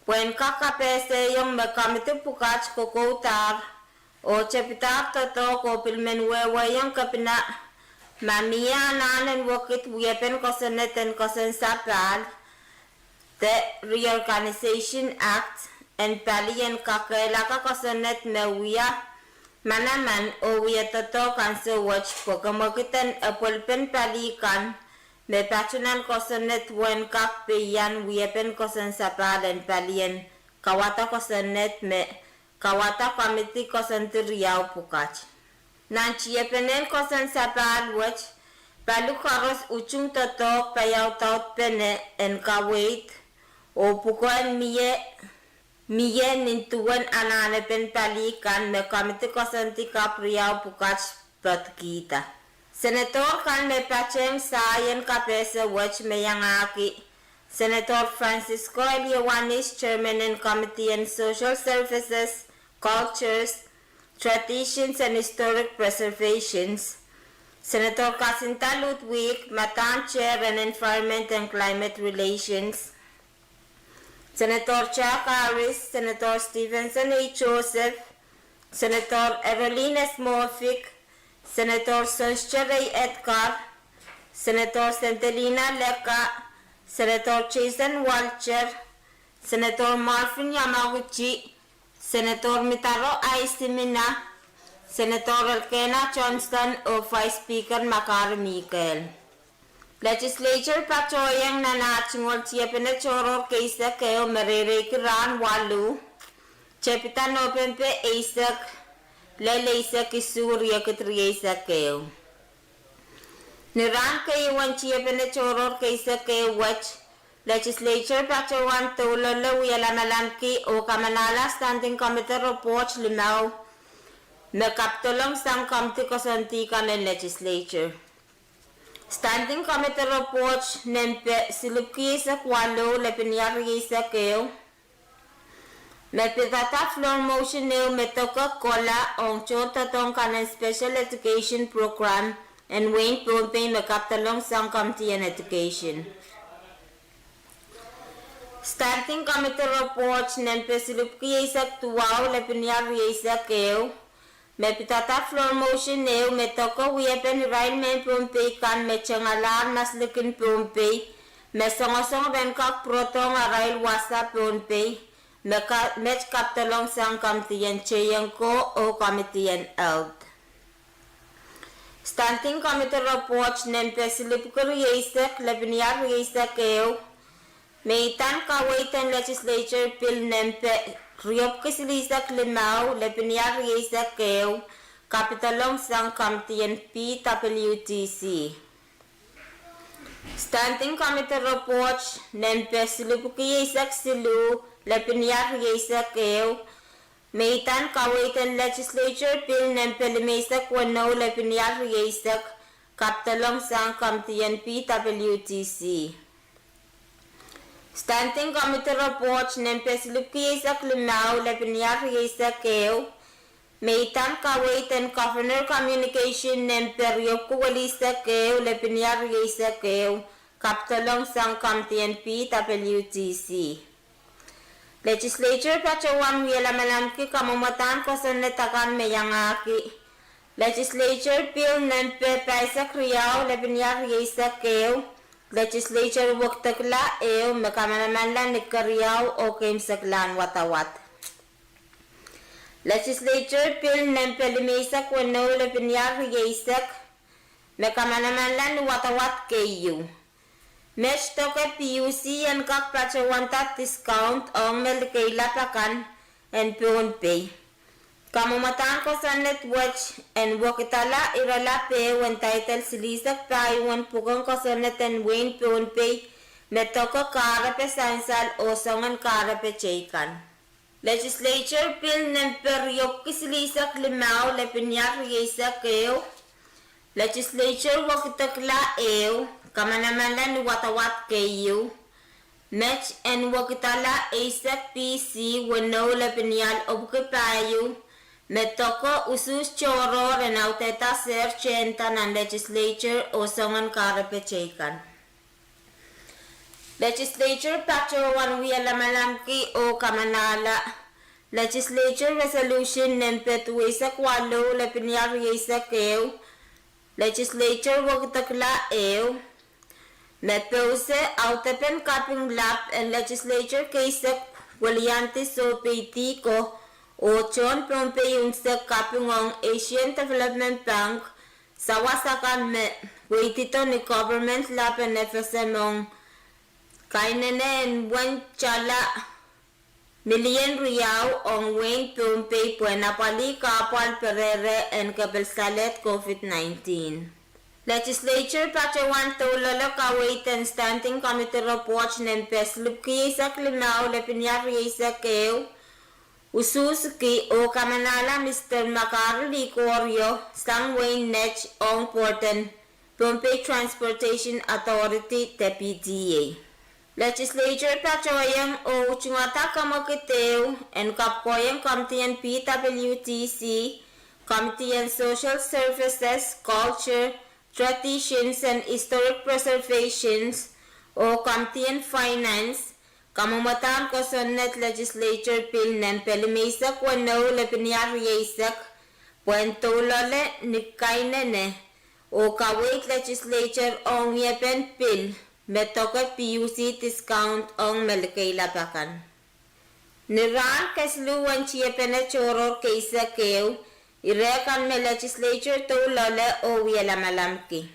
pwehn kak kapehsehiong me komidi pwukat kokoudahr oh tepidahr doadoahk oh pil men wehwehkiong kepina ma mie anahn en wekid wiepen kosonned en koasoandi sapahl, the Reorganization Act, en pali en kakehlaka kosonned me wia manaman oh wie doadoahk ansou wet pwe kemwekid en epwelpen pali kan me patohwan kosonned uwen kak peian wiepen koasoandi sapahl en pali en kawada kosonned me kawada komidi koasoandi riau pwukat. Nan tiepenen koasoandi sapahl wet, pali koaros utung doadoahk paiaudaudpene en kaweid oh pwukoahn mie, mie nin duwen anahnepen pali kan me komidi koasoandi kapw riau pwukat poadikihda. Senedor kan me patehng sahi en kapehse wet me iangahki Senator Francisco L. Iohannis, Chairman en Committee en Social Services, Cultures, Traditions and Historic Preservations, Senator Kasinda Ludwig, Madam Chair en Environment and Climate Relations, Senator Jack Harris, Senator Stevenson A. Joseph, Senator Eroline S. Moffick, Senator Sosjere Edgar, Senator Sendelina Lega, Senator Jason Walter, Senator Marvin Yamaguchi, Senator Mitaro Aisimina, Senator Elkena Johnson oh Vice Speaker Makari Mikael. Legislature patohieng nan ah tungoal tiepene tohrohr keisek ehu me reireiki rahn waluh, tepida Nopempe eisek, lel eisek isuh, riekid rieisek ehu. Ni rahn keieu en tiepene tohrohr keisek ehu wet, Legislature patohwan doulahng wie lamalamki oh kamanahla Standing Committee Report limau me kapidolong sang komidi koasoandi kan en Legislature. Standing Committee Report nempe silipwiki eisek waluh, lepin ia rieisek ehu, me pidada floor motion ehu me doke kohla ong tohn doadoahk kan en Special Education Program en wehin Pohnpei me kapidolong sang Committee en Education. Standing Committee Report nempe silipwiki eisek duwau, lepin ia rieisek ehu, Me pidada floor motion ehu me doke wiepen irail mehn Pohnpei kan me tengalahr maslikin Pohnpei, me songosong ren kak pwurodohng arail wasa Pohnpei, me ka-, met kapidolong sang kamidien Teienko oh kamidien Health. Standing Committee Report nempe silipwuki rieisek, lepin iar rieisek ehu, me idan kaweid en Legislature Bill nempe riepwuki silihsek limau, lepin iar rieisek ehu, kapidolong sang kamidien P W T C. Standing Committee Report nempe silipwuki eisek siluh, lepin iar rieisek ehu, me idan kaweid en Legislature Bill nempe limeisek weneu, lepin iar rieisek, kapidolong sang kamidien P W T C. Standing Committee Report nempe silipwuki eisek limau, lepin iar rieisek ehu, me idan kaweid en Governor Communication nempe riepwuki welihsek ehu, lepin iar rieisek ehu, kapidolong sang kamidien P W T C. Legislature patohwan wie lamalamki kamwomwadahn kosonned akan me iangahki Legislature Bill nempe pahisek riau, lepin iar rieisek ehu, Legislature wekidekla ehu, me kamanamanla ni keriau oh keimwseklahn wadawad. Legislature Bill nempe limeisek weneu, lepin iar rieisek, me kamanamanla ni wadawad keieu. Met doke P U C en kak patowanda discount ong me likeilap akan en Pohnpei. Kamwomwadahn kosonned wet en wekidala irelapo en title silihsek pahieu en pwuken kosonned en wehin Pohnpei, me doke kahrepe sansal oh soangen kahrepe teikan. Legislature Bill nempe riepwuki silihsek limau, lepin iar rieisek ehu, Legislature wekidekla ehu, kamanamanla ni wadawad keieu. Met en wekidala eisek P C weneu, lepin ial epwiki pahieu, me doke usuhs tohrohr en audehda sehr tehnda nan Legislature oh soangen kahrepe teikan. Legislature patohwan wie lamalamki oh kamanahla Legislature Resolution nempe duweisek waluh, lepin iar rieisek ehu, Legislature wekidekla ehu, me pouse audepen kaping lap en Legislature keisek Weliandi Sohpeidi ko, oh tohn Pohnpei unsek kaping ong Asian Development Bank, sawas akan me weidido ni government lap en F S M ong kainene en wen tala million riau ong wehin Pohnpei pwehn apwalih kahpwal perehre en kepel salehd COVID nineteen. Legislature patohwan doulole kaweid en Standing Committee Report nempe silipwki eisek limau, lepin iar rieisek ehu, usuhsuki oh kamanahla Mister Makari Likorio sang wehin Net ong board en Pohnpei Transportation Authority de P T A. Legislature patohieng oh utungada kamwekid ehu en kapwukoahieng kamidien P W T C, kamidien Social Services, Culture, Traditions and Historic Preservations, oh kamidien Finance, kamwomwadahn kosonned Legislature Bill nempe limeisek weneu, lepin iar rieisek, pwehn doulole ni kainene oh kaweid Legislature ong wiepen bill me doke P U C discount ong me likeilap akan. Ni rahn kesiluhwen tiepene tohrohr keisek ehu, ire kan me Legislature doulole oh wie lamalamki.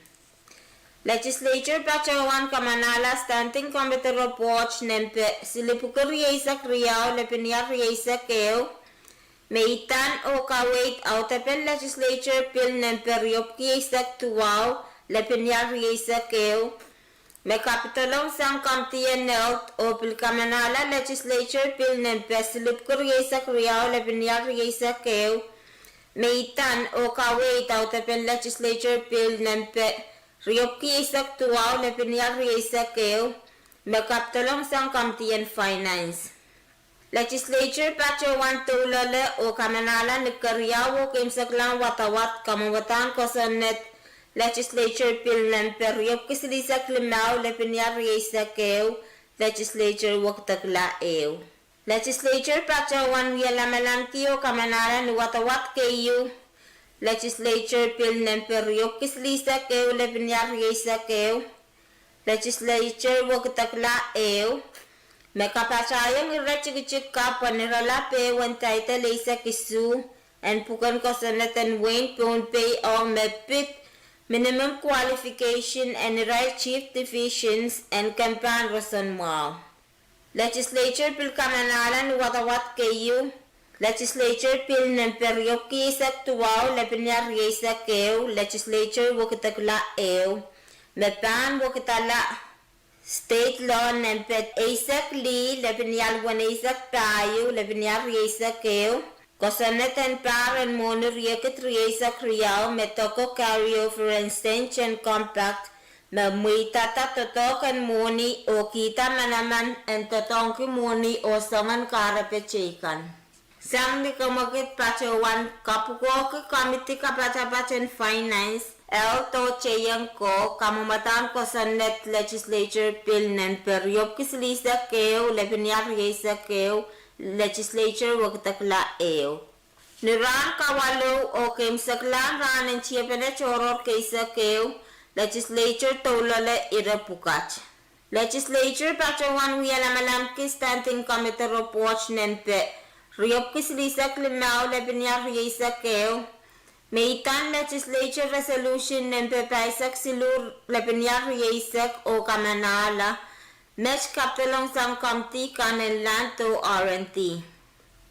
Legislature patohwan kamanahla Standing Committee Report nempe silipwuki rieisek riau, lepin iar rieisek ehu, me idan oh kaweid audepen Legislature Bill nempe riepwuki eisek duwau, lepin iar rieisek ehu, me kapidolong sang kamidien Health oh pil kamanahla Legislature Bill nempe silipwuki rieisek riau, lepin iar rieisek ehu, me idan oh kaweid audepen Legislature Bill nempe riepwuki eisek duwau, lepin iar rieisek ehu, me kapidolong sang kamidien Finance. Legislature patohwan doulole oh kamanahla ni keriau oh keimwseklahn wadawad kamwomwadahn kosonned Legislature Bill nempe riepwuki silihsek limau, lepin iar rieisek ehu, Legislature wekidekla ehu. Legislature patohwan wie lamalamki oh kamanahla ni wadawad keieu, Legislature Bill nempe riepwiki silihsek ehu, lepin iar rieisek ehu, Legislature wekidekla ehu, me kapatahiong ire tikitik kapw en iralap ehu en title eisek isuh en pwuken kosonned en wehin Pohnpei ong me pid minimum qualification en irail chief divisions en kempan roson mwahu. Legislature pil kamanahla ni wadawad keieu, Legislature Bill nempe riepwiki eisek duwau, lepin iar rieisek ehu, Legislature wekidekla ehu, me pahn wekidala State Law nempe eisek lih, lepin ial weneisek pahieu, lepin iar rieisek ehu, kosonned en pahr en mwohni riekid rieisek riau me doko carryover en Saint John Compact, me mweidada doadoahk en mwohni oh kihda manaman en doadoahngki mwohni oh soangen kahrepe teikan. Sang ni kemwekid patohwan kapwukoahki komidi kapatapat en Finance, Health oh teienko, kamwomwadahn kosonned Legislature Bill nempe riepwiki silihsek ehu, lepin iar rieisek ehu, Legislature wekidekla ehu. Ni rahn kawalu oh keimwseklahn rahn en tiepene tohrohr keisek ehu, Legislature doulole ire pwukat. Legislature patohwan wie lamalamki Standing Committee report nempe riepwiki silihsek limau, lepin iar rieisek ehu, me idahn Legislature Resolution nempe pahisek siluh, lepin iar rieisek oh kamanahla, met kapedolong sang komidi kan en Land oh R and D.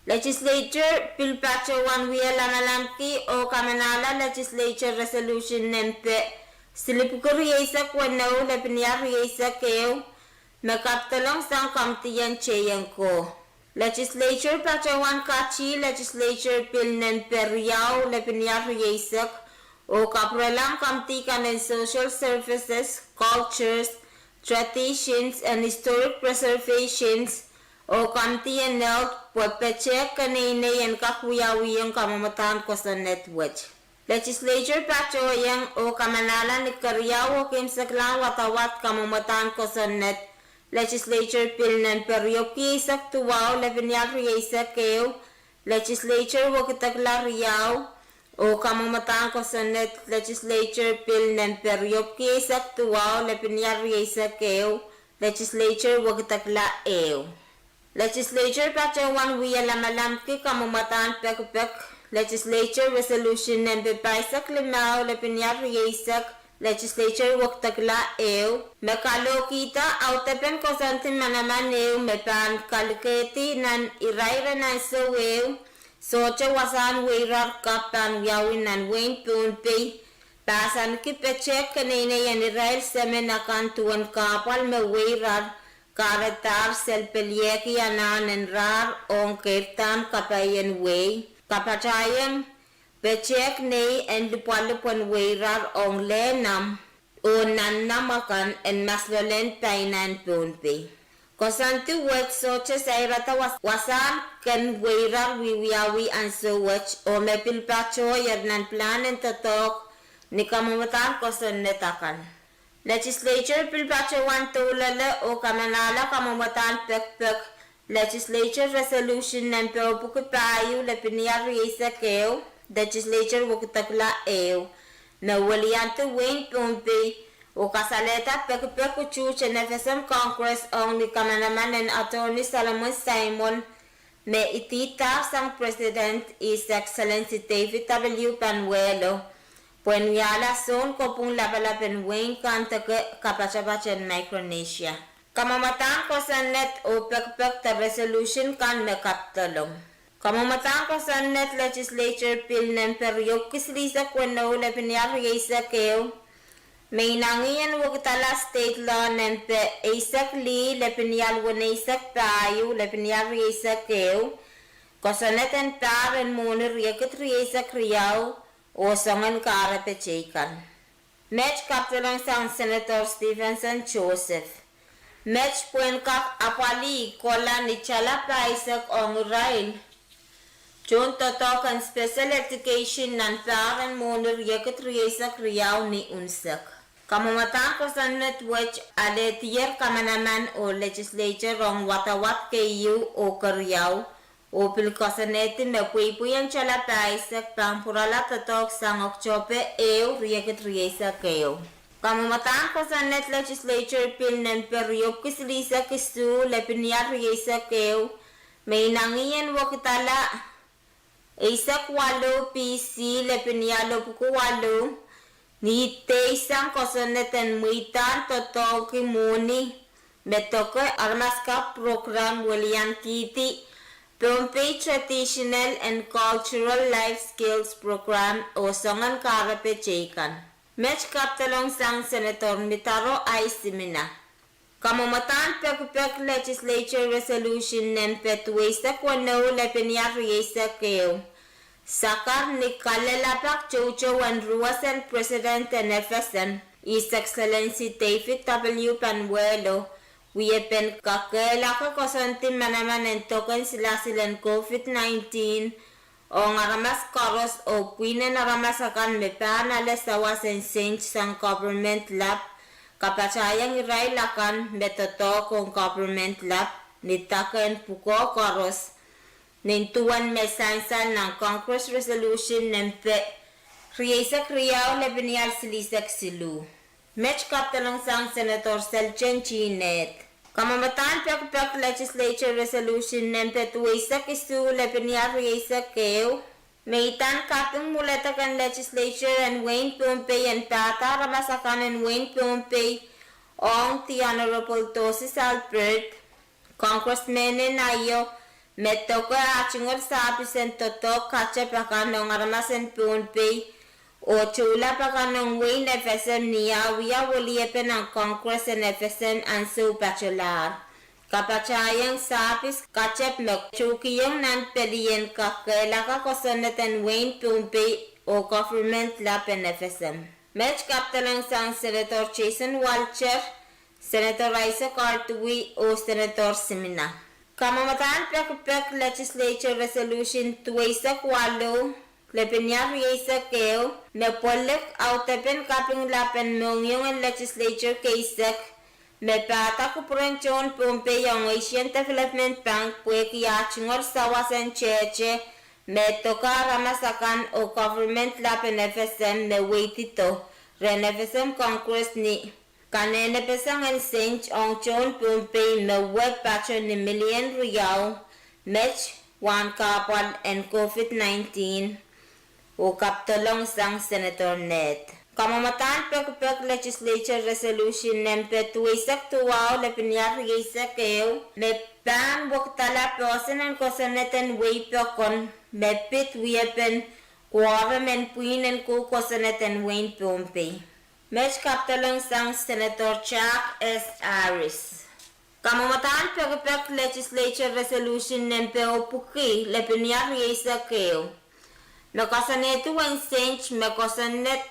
Legislature pil patohwan wie lamalamki oh kamanahla Legislature Resolution nempe silipwiki rieisek weneu, lepin iar rieisek ehu, me kapedolong sang komidi en teienko. Legislature patohwan kati Legislature Bill nempe riau, lepin iar rieisek, oh kapwurelahng komidi kan en Social Services, Cultures, Traditions and Historic Preservations, oh komidi en Health pwe petehk keneinei en kak wiawihong kamwomwadahn kosonned wet. Legislature patohieng oh kamanahla ni keriau oh keimwseklahn wadawad kamwomwadahn kosonned Legislature Bill nempe riepwiki eisek duwau, lepin iar rieisek ehu, Legislature wekidekla riau, oh kamwomwadahn kosonned Legislature Bill nempe riepwiki eisek duwau, lepin iar rieisek ehu, Legislature wekidekla ehu. Legislature patohwan wie lamalamki kamwomwadahn pekipek Legislature Resolution nempe pahisek limau, lepin iar rieisek, Legislature wekidekla ehu, me kalohkihda audepen koasoandi manaman ehu me pahn kalikedi nan irair en ansou ehu sohte wasahn weirar kapw pahn wiawi nan wehin Pohnpei, pahsanki petehk keneinei en irail semen akan duwen kahpwal me weirar kahrehdahr selpeliehki anahn en rahr ong keirdahn kapai en wehi, kapatahiong petehk nei en lipwalipw en weirar ong lehnamw oh nannamw akan en maslolen paina en Pohnpei. Koasoandi wet sohte sairada was-, wasahn ken weirar wiewiawi ansou wet oh me pil patohier nan pilahn en doadoahk ni kamwomwadahn kosonned akan. Legislature pil patohwan doulole oh kamanahla kamwomwadahn pekipek Legislature Resolution nempe epwiki pahieu, lepin iar rieisek ehu, Legislature wekidekla ehu, me weliandi wehin Pohnpei oh kasalehda pekipek utuht en FSM Congress ong ni kamanaman en Attorney Solomon Simon, me idihdahr sang President His Excellency David W. Panuelo, pwehn wiahla sounkopwung lapalap en wehin kandeke kapatapat en Micronesia. Kamwomwadahn kosonned oh pekipek de resolution kan me kapedolong. Kamwomwadahn kosonned Legislature Bill nempe riepwiki silihsek weneu, lepin iar rieisek ehu, me inangih en wekidala State Law nempe eisek lih, lepin ial weneisek pahieu, lepin iar rieisek ehu, kosonned en pahr en mwohni riekid rieisek riau oh soangen kahrepe teikan. Met kapedolong sang Senator Stephenson Joseph. Met pwehn kak apwalih kohla ni tala pahisek ong irail tohn doadoahk en special education nan pahr en mwohni riekid rieisek riau ni unsek. Kamwomwadahn kosonned wet alehdier kamanaman oh legislature ong wadawad keieu oh keriau oh pil koasoanehdi me pweipwei en tala pahisek pahn pwurala doadoahk sang Oktohpe ehu, riekid rieisek ehu. Kamwadahn kosonned legislature pil nempe riepwiki silihsek isuh, lepin ial rieisek ehu, me inangih en wekidala eisek waluh B C, lepin ial epwiki waluh, ni deisang kosonned en mweidahn doadoahki mwohni me doke aramas kak prokram weliankihdi Pohnpei Traditional and Cultural Life Skills Program oh soangen kahrepe teikan. Met kapedolong sang Senator Mitaro I. Simina. Kamwadahn pekipek legislature resolution nempe duweisek weneu, lepin ial rieisek ehu, sakar ni kalelapak toutou en ruwesen President en F S M, His Excellency David W. Panuelo, wiepen kakehlaka koasoandi manaman en doken silasil en COVID nineteen ong aramas koaros oh pwihnen aramas akan me pahn ale sawas en sent sang government lap, kapatahiong irail akan me doadoahk ong government lap ni dake en pwukoa koaros, nin duwen me sansal nan Congress resolution nempe rieisek riau, lepin ial silihsek siluh. Met kapedolong sang Senator Seljen T. Ned. Kamwadahn pekipek legislature resolution nempe duweisek isuh, lepin ial rieisek ehu, me idahn kaping mwuledek en legislature en wehin Pohnpei en pahda aramas akan en wehin Pohnpei ong the Honorable Dosis Albert, Congressman en Ohio, me doke ah tungoal sahpis en doadoahk katep akan ong aramas en Pohnpei oh toulap akan ong wehin F S M ni ah wia weliepe nan Congress en F S M ansou patolahr, kapatahiong sahpis katep me tuhkihong nan pelien kakehlaka kosonned en wehin Pohnpei oh government lap en F S M. Met kapedolong sang Senator Jason Walter, Senator Isaac R. Dewey oh Senator Simina. Kamwadahn pekipek legislature resolution duweisek waluh, lepin ial rieisek ehu, me pwellik audepen kaping lap en mohngiong en legislature keisek, me pahda kupwuren tohn Pohnpei ong Asian Development Bank pwehki ah tungoal sawas en tehte, me doke aramas akan oh government lap en F S M me weidido rehn F S M Congress ni kanehnepeseng en sent ong tohn Pohnpei me we pato ni milion riau, met wahn kahpwal en COVID nineteen, oh kapedolong sang Senator Ned. Kamwadahn pekipek legislature resolution nempe duweisek duwau, lepin ial rieisek ehu, me pahn wekidala poahsoan en kosonned en wehi pokon me pid wiepen quorum en pwihn en kou kosonned en wehin Pohnpei. Met kapedolong sang Senator Jack S. Harris. Kamwadahn pekipek legislature resolution nempe epwiki, lepin ial rieisek ehu, me koasoanehdi uwen sent me kosonned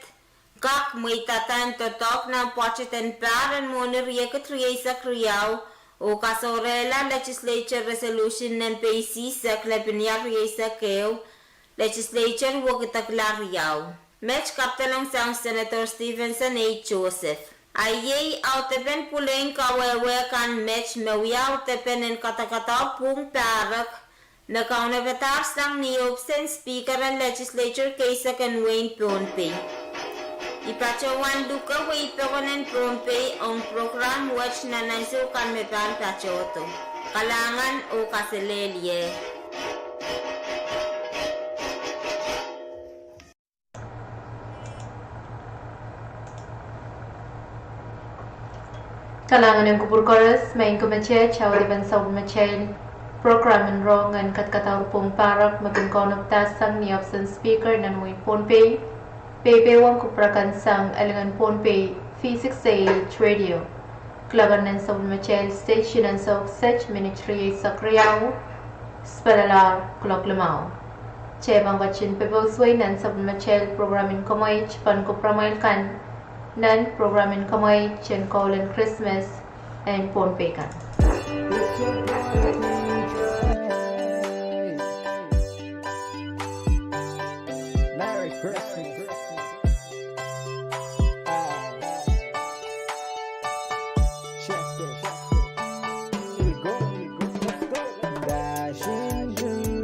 kak mweidada en doadoahk nan pwoatet en pahr en mwohni riekid rieisek riau, oh kasohrehla legislature resolution nempe isihsek, lepin ial rieisek ehu, legislature wekidekla riau. Met kapedolong sang Senator Stevenson A. Joseph. A iei audepen pwulein kawehwe kan met me wia audepen en kadakadau pwuhng pahrek, me kaunopada sang ni ohpis en Speaker en legislature keisek en wehin Pohnpei. I patohwan luke wehi pokon en Pohnpei ong prokram wet nan ansou kan me pahn patohdo. Kalahngan oh kaselehlie. Kalahngan en kupwur koaros, maing ko, met, awih dipen sapwellimatail prokram en rohng en kadkadaur pwuhng pahrek me kin kaunopada sang ni ohpis en Speaker nan wehin Pohnpei. Peipein kupwur kan sang Elingan Pohnpei V six A H Radio. Kuloak en nan sapwellimatail station ansou kiset minit rieisek riau, spelalahr kuloak limau. Kitail pahn ketin pepeuswei nan sapwellimatail prokram en kumwail, pahn kupwuramwail kan nan prokram en kumwail en koul en Krismas en Pohnpei kan. Merry Christmas. Check this. Dashing through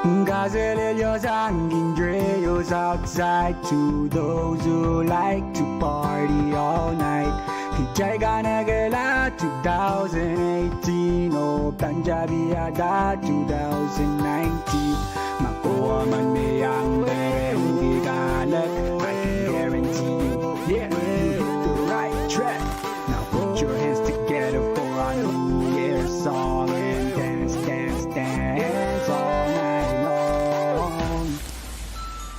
Kaselel sang kin try outside to those who like to party all night. Kitail kin ekei la two thousand eighteen oh Punjabi ada two thousand nineteen. Ma kowe men iang perehn kihda lek, I can guarantee you, yeah, you hit the right track. Now put your hands together for our New Year song and dance, dance, dance all night long.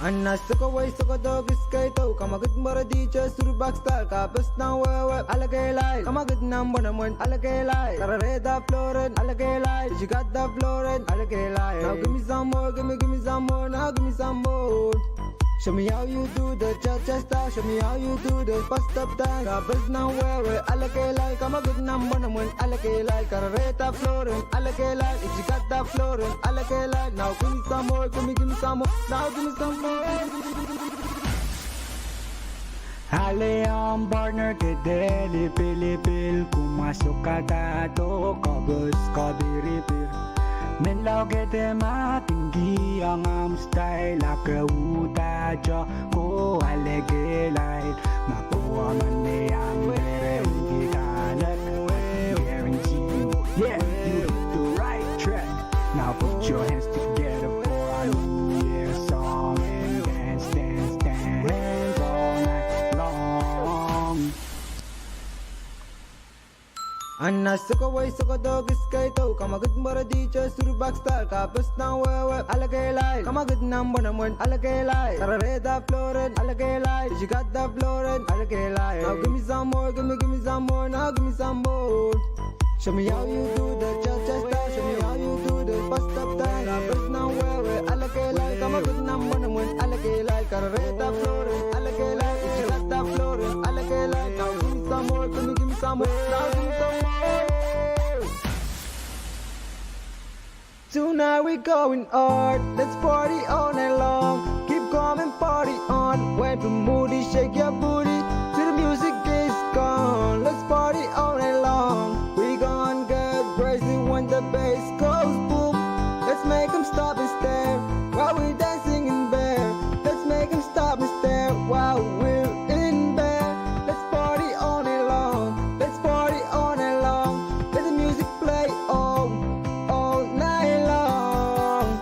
Anna sokowei sokodo kis keido, kamwakid mweredi je surupak stal, kapes nan wehwe alekei lail, kamwakid nan pwenemwen alekei lail, karerehda floor en alekei lail, isikada floor en alekei lail. Now give me some more, give me, give me some more, now give me some more. Show me how you do the cha-cha style, show me how you do the bus stop dance. Kapes nan wehwe alekei lail, kamwakid nan pwenemwen alekei lail, karerehda floor en alekei lail, isikada floor en alekei lail. Now give me some more, give me, give me some more, now give me some more. Ale omw partner ke de lipilipil, kumwa sokada do kapes kapiripir. Menlau ke de ma kin kihong omw style, a ke uhdahte ko alekei lail. Ma kowe men iang perehn kihda lek, I guarantee you, yeah, you hit the right track. Now put your hands together for our New Year song and dance, dance, dance all night long. Anna sokowei sokodo kis keido, kamwakid mweredi je surupak stal, kapes nan wehwe alekei lail, kamwakid nan pwenemwen alekei lail, karerehda floor en alekei lail, isikada floor en alekei lail. Now give me some more, give me, give me some more, now give me some more. Show me how you do the cha-cha style, show me how you do the bus stop dance. Kapes nan wehwe alekei lail, kamwakid nan pwenemwen alekei lail, karerehda floor en alekei lail, isikada floor en alekei lail. Now give me some more, give me, give me some more, now give me some more. Tonight we going hard, let's party all night long. Keep calm and party on. When the mood is, shake your booty till the music is gone. Let's party all night long. We gon' get crazy when the bass goes boom. Let's make 'em stop and stare while we dancing in bed. Let's make 'em stop and stare while we're in bed. Let's party all night long. Let's party all night long. Let the music play on all night long.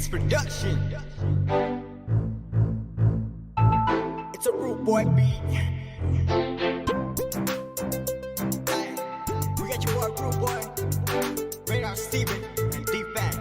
Production. It's a rude boy beat. Hey, we got your boy, rude boy. Radar Steven and D-Fat.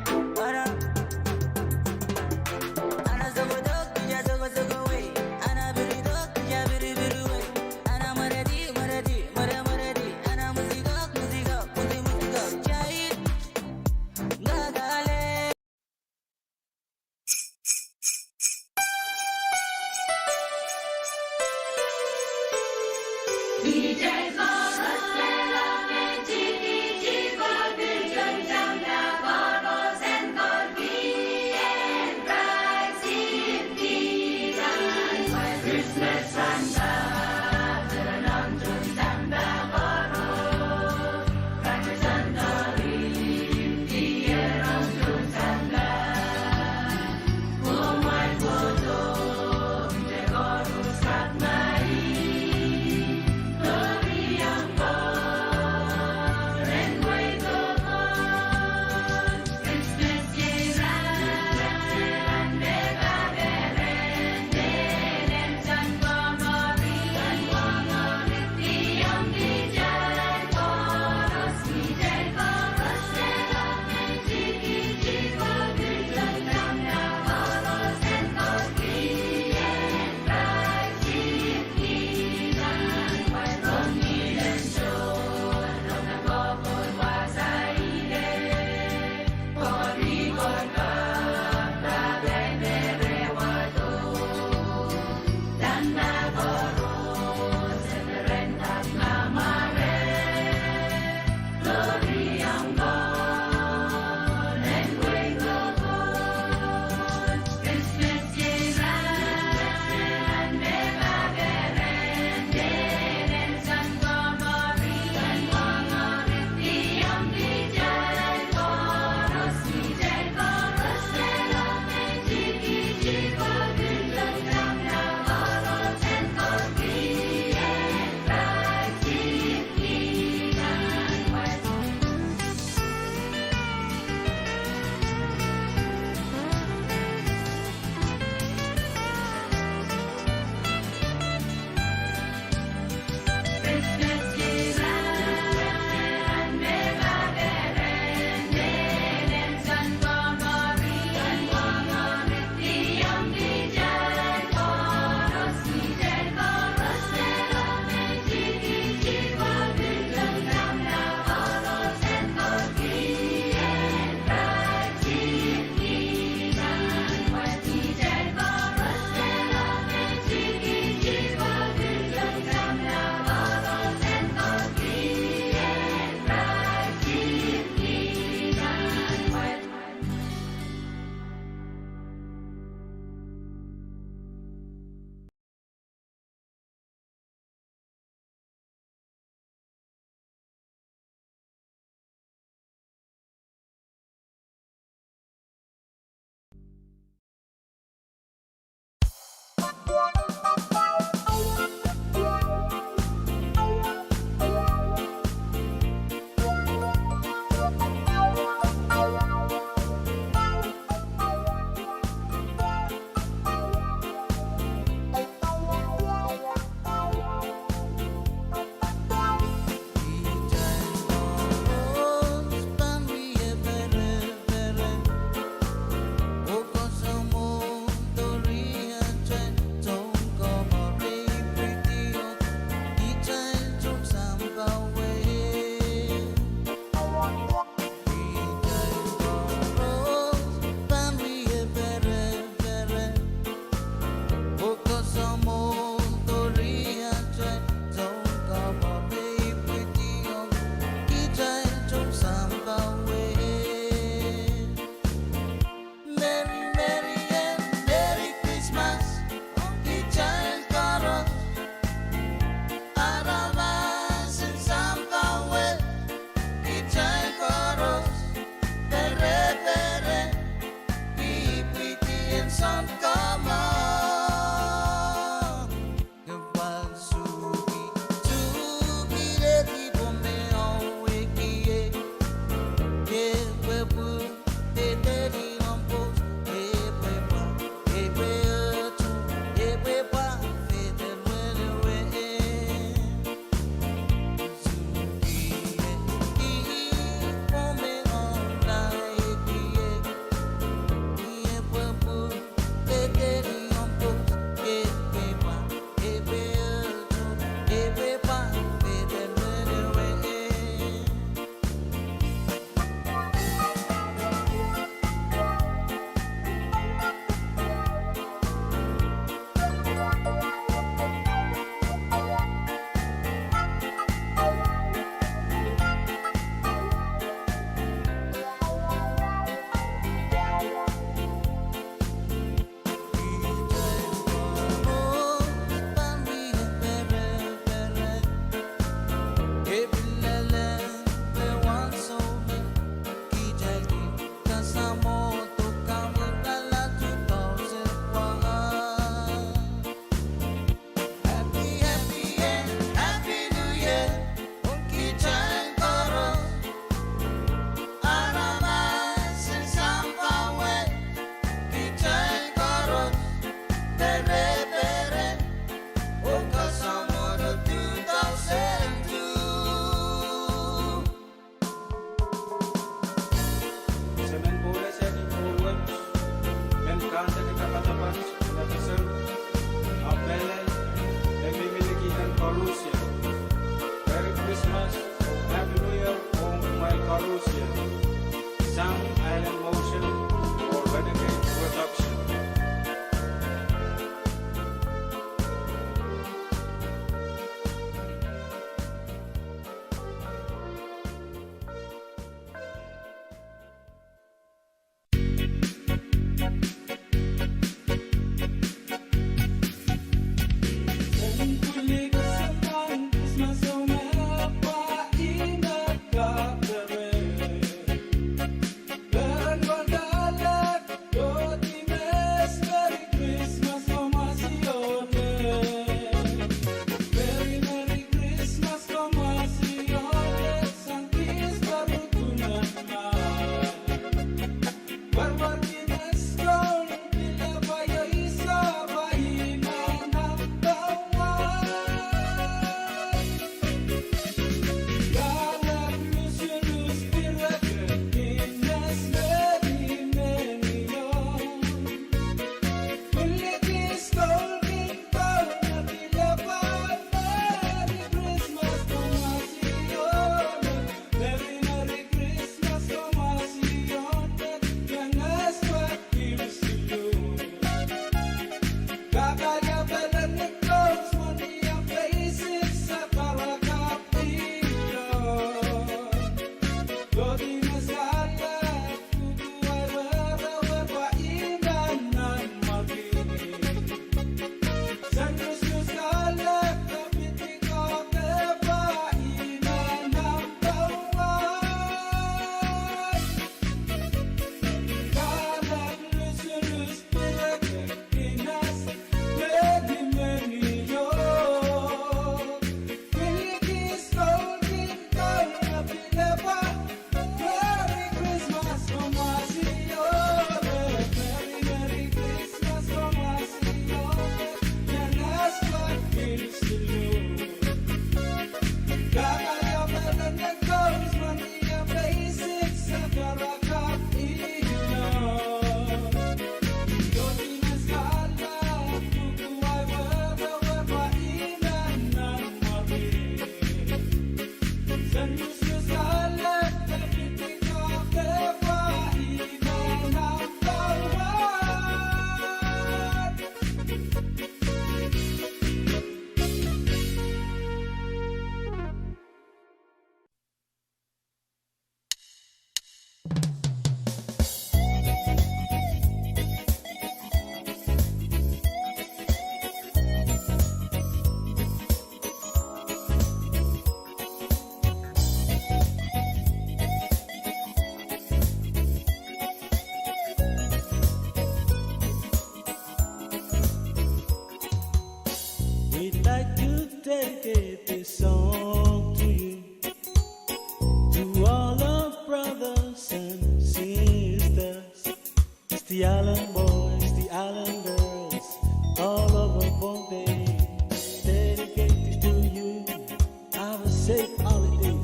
Holiday.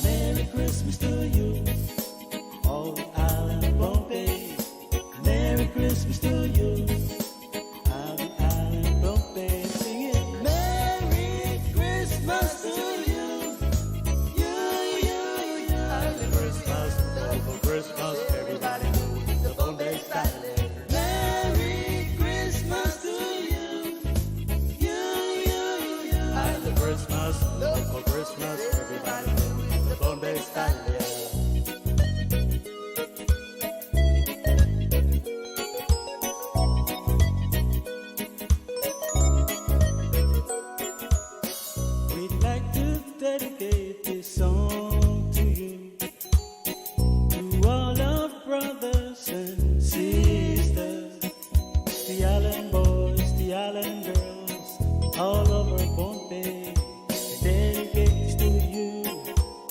Merry Christmas to you. All the island of Pohnpei. Merry Christmas to you. All the island of Pohnpei singing, Merry Christmas to you. You, you, you. Island Christmas, local Christmas, everybody doing the Pohnpei style. Merry Christmas to you. You, you, you. Island Christmas, local Christmas, everybody doing the Pohnpei style. We'd like to dedicate this song to you, to all our brothers and sisters, the island boys, the island girls, all over Pohnpei. Dedicate this to you.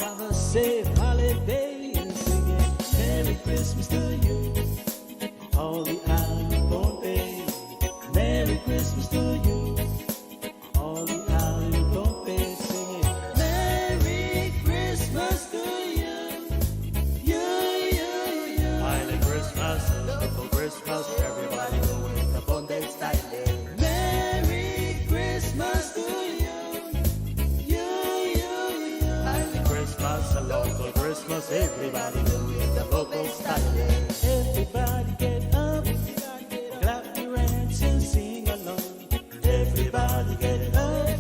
Have a safe holiday and singing Merry Christmas to you. All the island of Pohnpei, Merry Christmas to you. All the island of Pohnpei singing, Merry Christmas to you. You, you, you. Island Christmas, local Christmas, everybody doing the Pohnpei style. Merry Christmas to you. You, you, you. Island Christmas, a local Christmas, everybody doing the local style. Everybody get up, clap your hands and sing along. Everybody get up,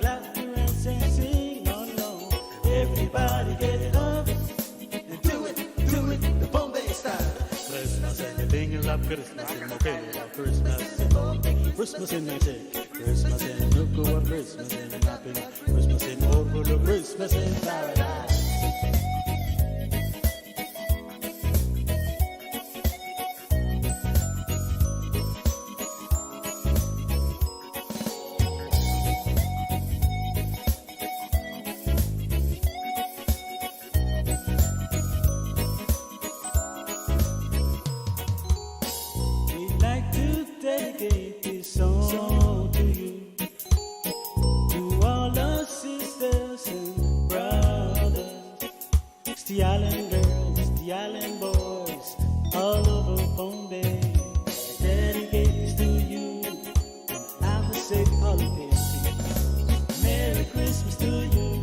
clap your hands and sing along. Everybody get up, and do it, do it, the Pohnpei style. Christmas in Pingelap, Christmas in Mokele, Christmas in Pohnpei, Christmas in Mese, Christmas in Nukuar, Christmas in Lapin, Christmas in Ohruluk, Christmas in Paradise. We'd like to dedicate this song to you, to all our sisters and brothers, the island girls, the island boys, all over Pohnpei. Dedicate this to you. Have a safe holiday. Merry Christmas to you.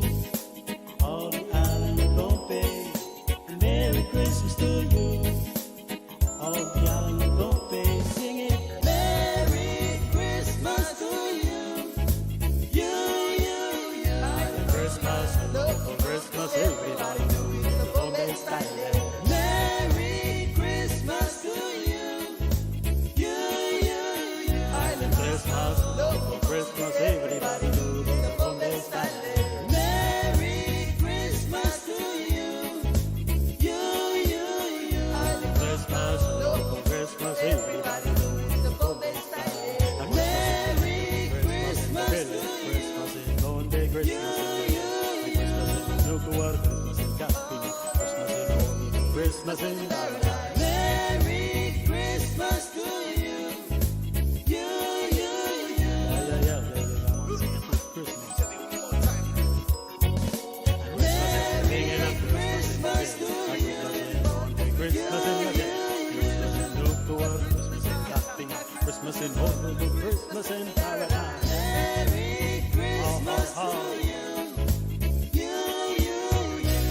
All the island of Pohnpei. Merry Christmas to you. All the island of Pohnpei singing, Merry Christmas to you. You, you, you. Island Christmas, local Christmas, everybody doing the Pohnpei style. Merry Christmas to you. You, you, you. Island Christmas, local Christmas, everybody doing the Pohnpei style. Merry Christmas to you. You, you, you. Island Christmas, local Christmas, everybody doing the Pohnpei style. Merry Christmas to you. Christmas in Pohnpei, Christmas in Nukuar, Christmas in Kaping, Christmas in Ohruluk, Christmas in Paradise. Merry Christmas to you. You, you, you. Yeah, yeah, yeah, yeah, yeah. Christmas. Merry Christmas to you. Christmas in Nukuar, Christmas in Kaping, Christmas in Ohruluk, Christmas in Paradise. Merry Christmas to you. You, you, you.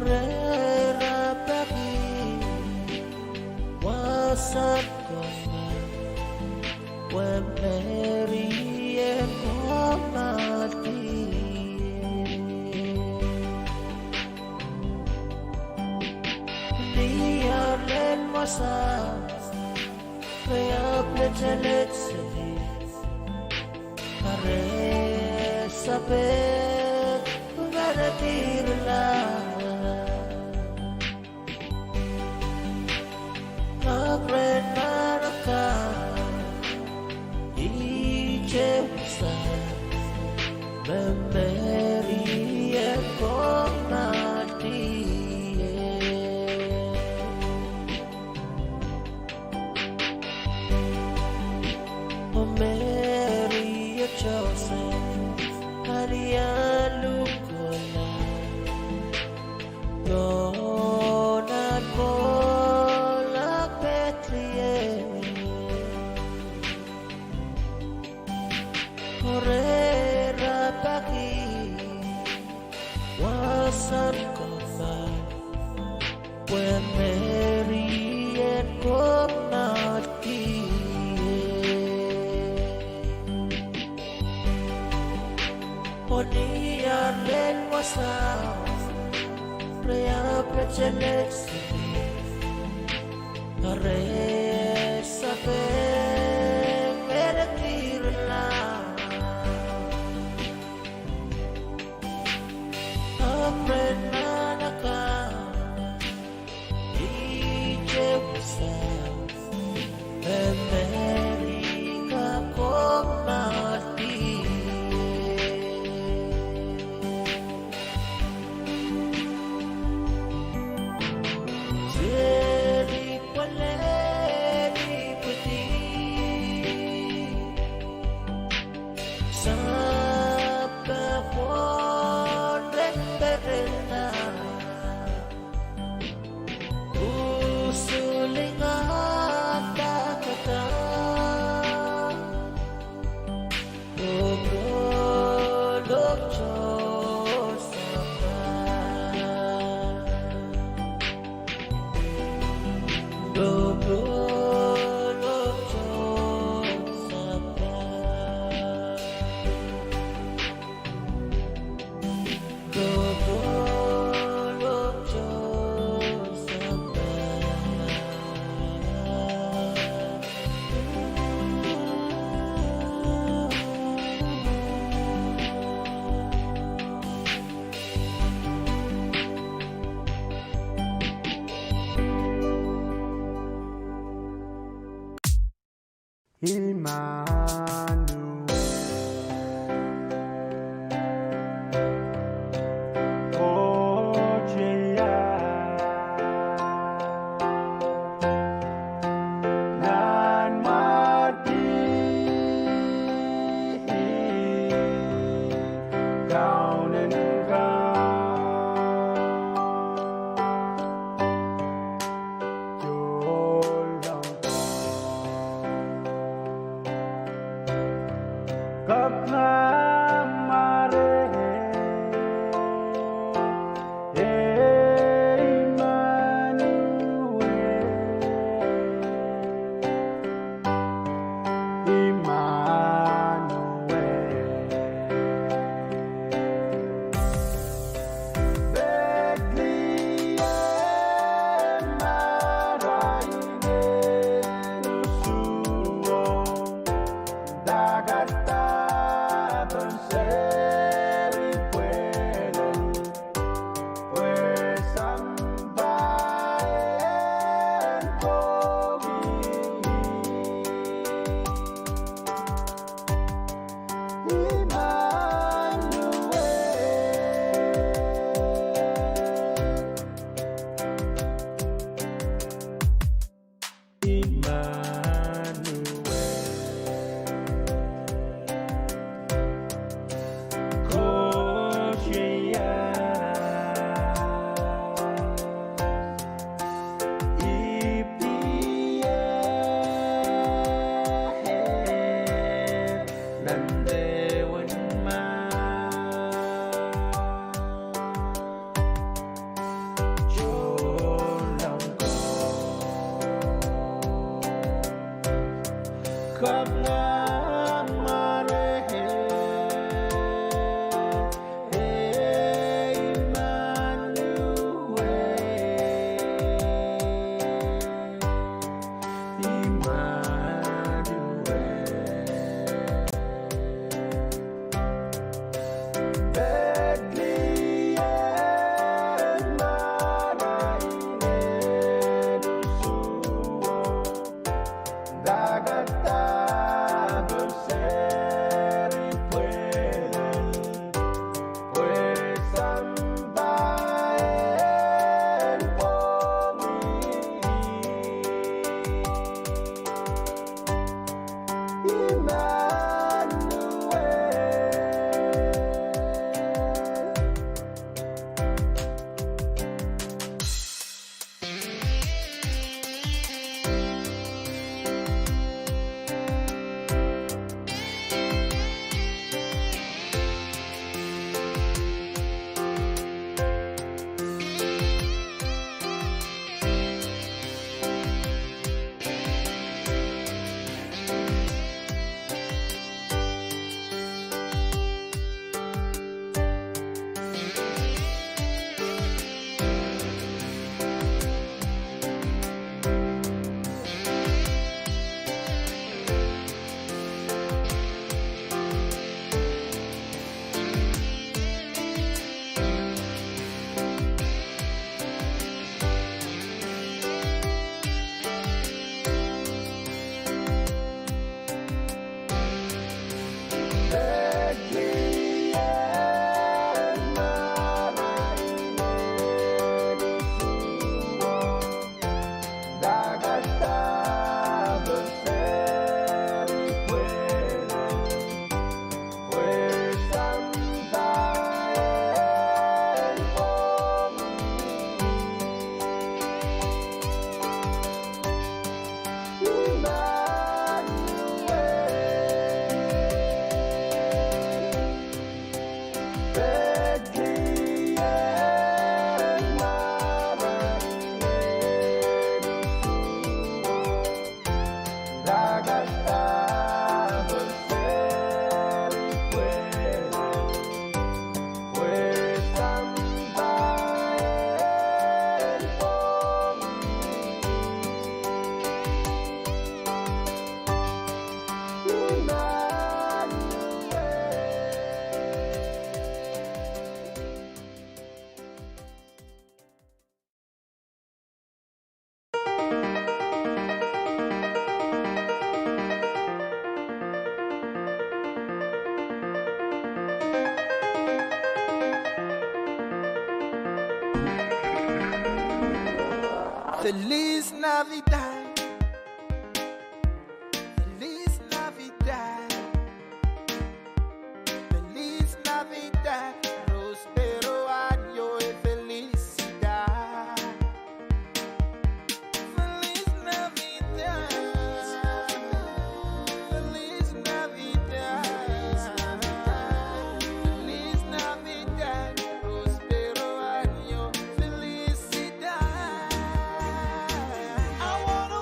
Re rapahki wasahn komour, pwe Meri en komour. Ni ar lel wasao, re ahpw letelet seli, a re sapeng mededirla. Ahpw ren nan akan, ihte wasao me Meri en komour. Oh Meri oh Sosep, a ni alu kohla, oh nan kohla Pedlehem. Oh re rapahki wasahn komour, pwe Meri en komour. Oh ni ar lel wasao, re ahpw letelet seli, a re sapeng mededirla. Ahpw ren nan akan, ihte wasao me Meri kak komour. Seri pwelel ipwidi, sampah pwon ren perenda, usul ingada keda. Dohdohng Sosep, dohdohng Sosep. Imanuel, Koht iei nan mwadih, Kaunen Kaun. Kapinga mware, Emmanuel, Emmanuel. Betlehem, marain en usuo. Dakadapo seri pwelel, pwe sampah en pwongih. Emmanuel. Feliz Navidad. Feliz Navidad. Feliz Navidad, próspero año y felicidad. Feliz Navidad. Feliz Navidad. Feliz Navidad, próspero año, felicidad. I wanna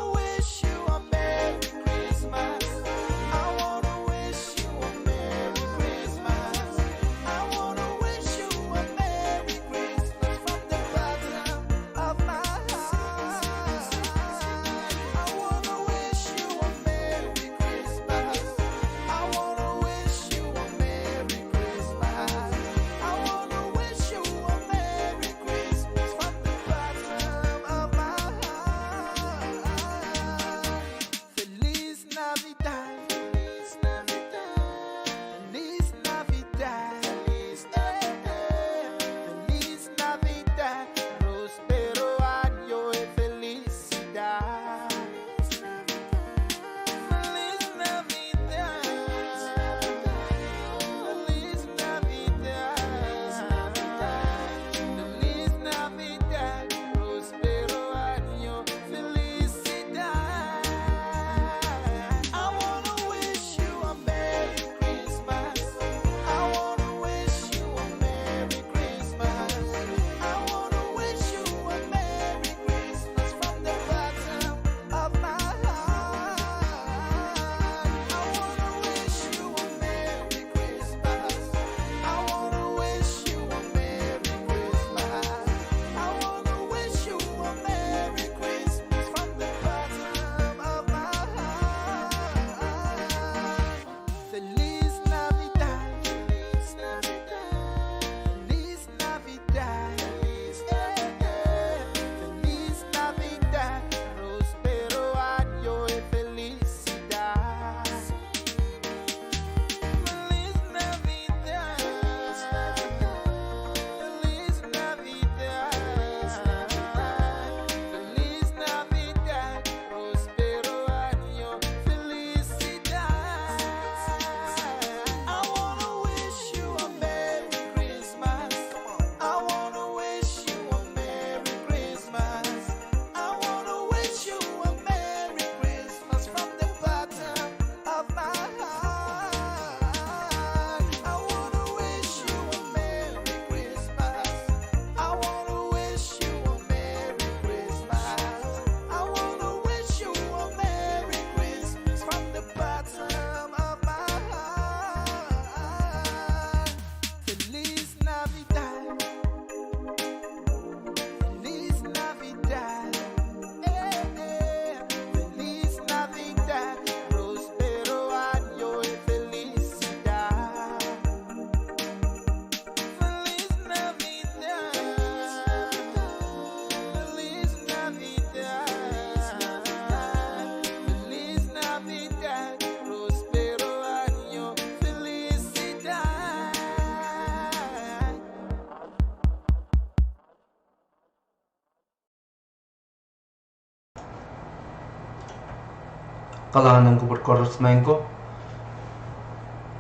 Kalahngan en kupwur koaros maing ko.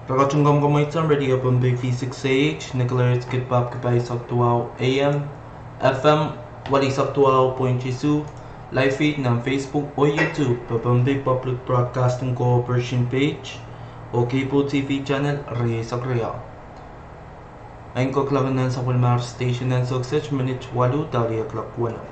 Re ketin komw komw mweidohng Radio Pohnpei V six A H, ni kilohertz kid pahpwiki pahisek duwau A M, F M, walisek duwau point isuh, live feed nan Facebook oh YouTube, Pohnpei Public Broadcasting Corporation page, oh cable T V channel rieisek riau. Maing ko, clock en nan sapwellimar station nan sokset minit waluh dahlia clock weneu.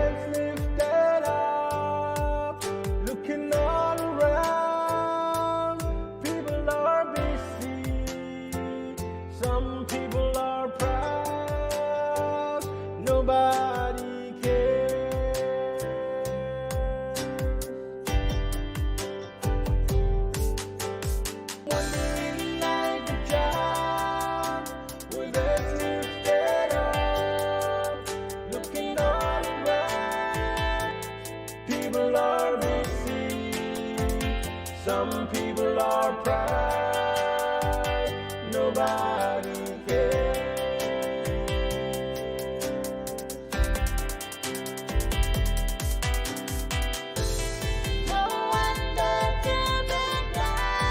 Lifted up, looking all around. People are busy, some people are proud. Nobody cares. Wondering like a child with heads lifted up, looking all around. People are busy, some people are proud. Nobody cares. No one dared to bend down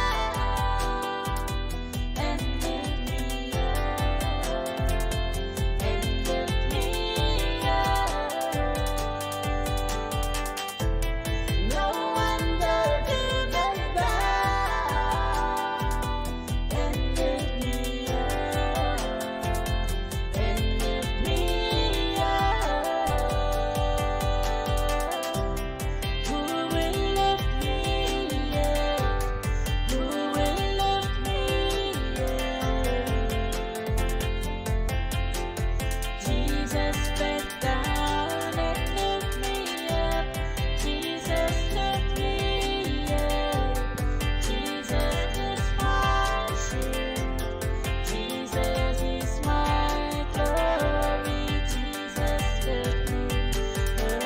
and lift me up, and lift me up. No one dared to bend down and lift me up, and lift me up. Who will lift me up? Who will lift me up? Jesus bent down and lift me up. Jesus lift me up. Jesus is my shield. Jesus is my glory. Jesus lift me up.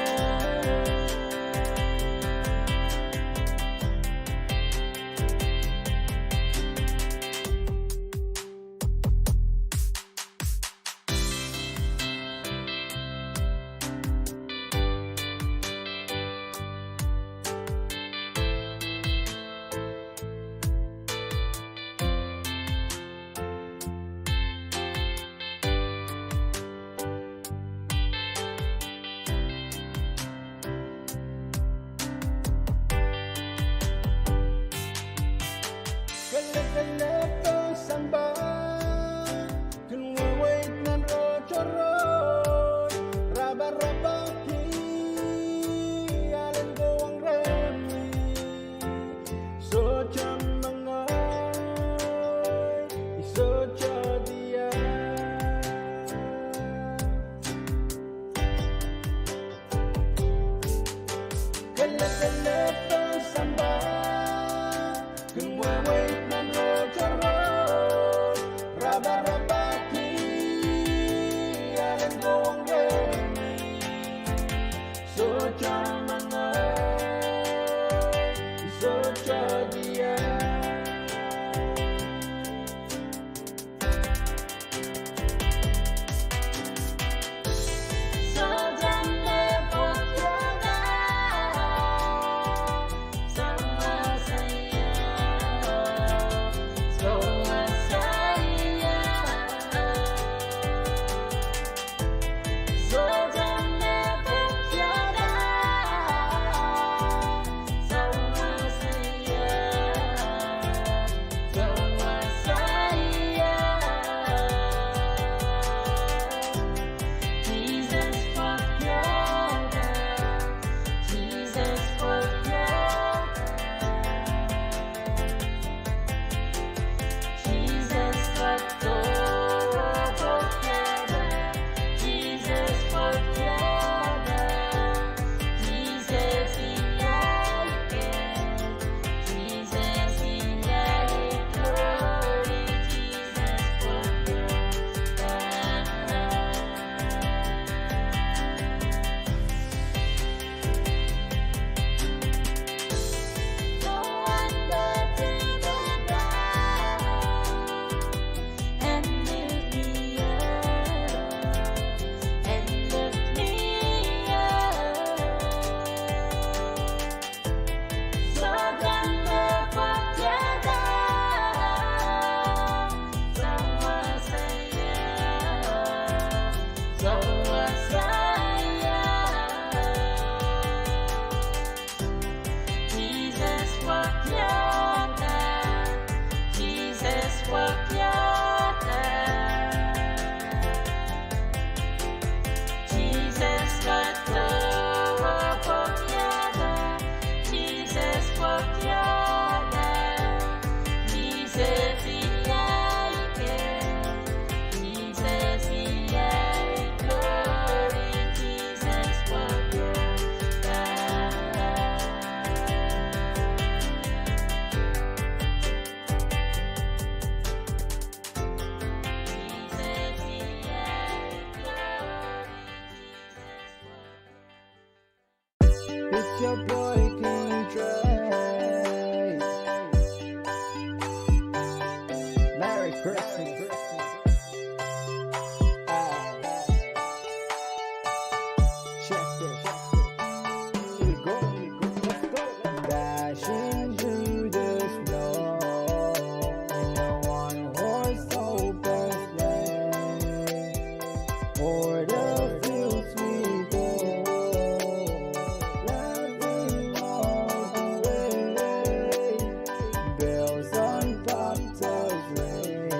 Kelehpw kelehpw sampah kin weweid nan rotorot, raparapahki alen kohwong rehmwi. Sohte mengei, sohte diar. Kelehpw kelehpw sampah kin weweid nan rotorot, raparapahki alen kohwong rehmwi. Sohte mengei, sohte diar. It's your boy King Trey. Merry Christmas. Ah. Check this. Here we go. Let's go. Dashing through the snow in a one-horse open sleigh. O'er the fields we go, laughing all the way. Bells on bobtails ring,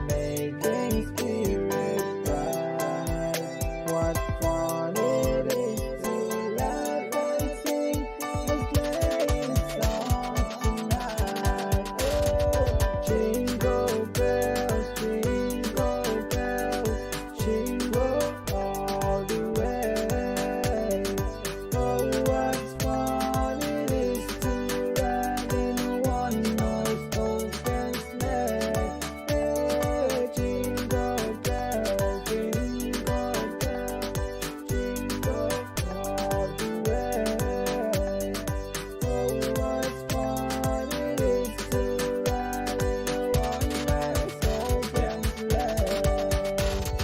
making spirits bright. What fun it is to laugh and sing a sleighing song tonight. Oh, jingle bells, jingle bells, jingle all the way. Oh, what fun it is to ride in a one-horse open sleigh. Hey, jingle bells, jingle bells, jingle all the way. Oh, what fun it is to ride in a one-horse open sleigh.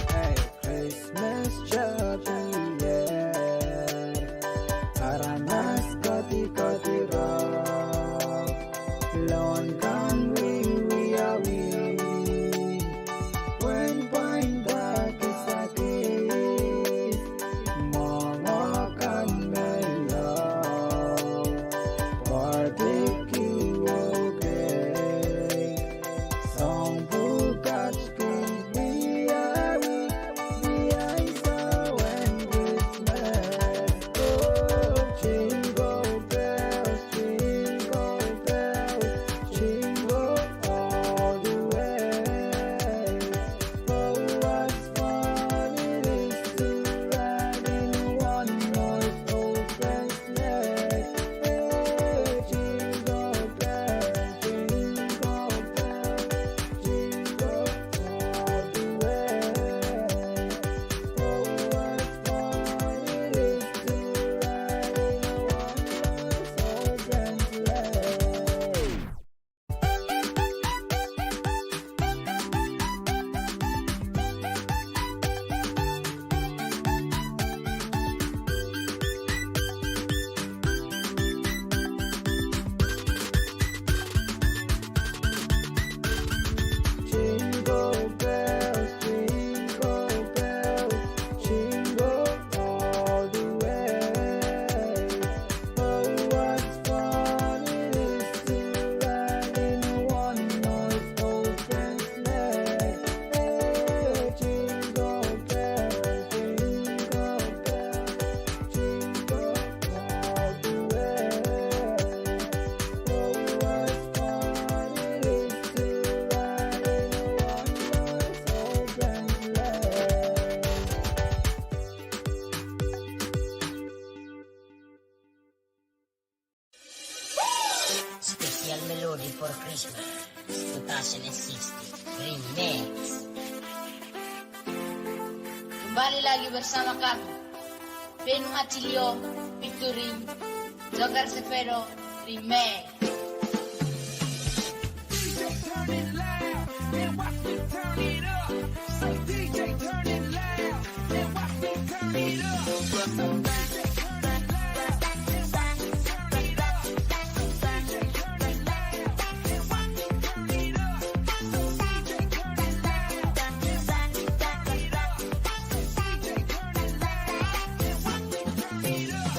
Hey. Krismas chepihar, aramas kohdi kohdi rong, lohn kan wiwiawi, pwehn pwehn pahkisakis, mwomwohkan me iang, barbecue oh cake, soang pwukat kin wiawi, ni ansou en Krismas. Oh, jingle bells, jingle bells, jingle all the way. Oh, what fun it is to ride in a one-horse open sleigh. Hey, jingle bells, jingle bells, jingle all the way. Oh, what fun it is to ride in a one-horse open sleigh. Jingle bells, jingle bells, jingle all the way. Oh, what fun it is to ride in a one-horse open sleigh. Hey, jingle bells, jingle bells, jingle all the way. Oh, what fun it is to ride in a one-horse open sleigh. Special Melody for Christmas, two thousand and sixteen remix. Kumbalilahki wersamaka, pein Atilio featuring Joker Sevedo remix. D J turn it loud and watch me turn it up. Say D J turn it loud and watch me turn it up. So D J turn it loud and watch me turn it up. So D J turn it loud and watch me turn it up. So D J turn it loud and watch me turn it up.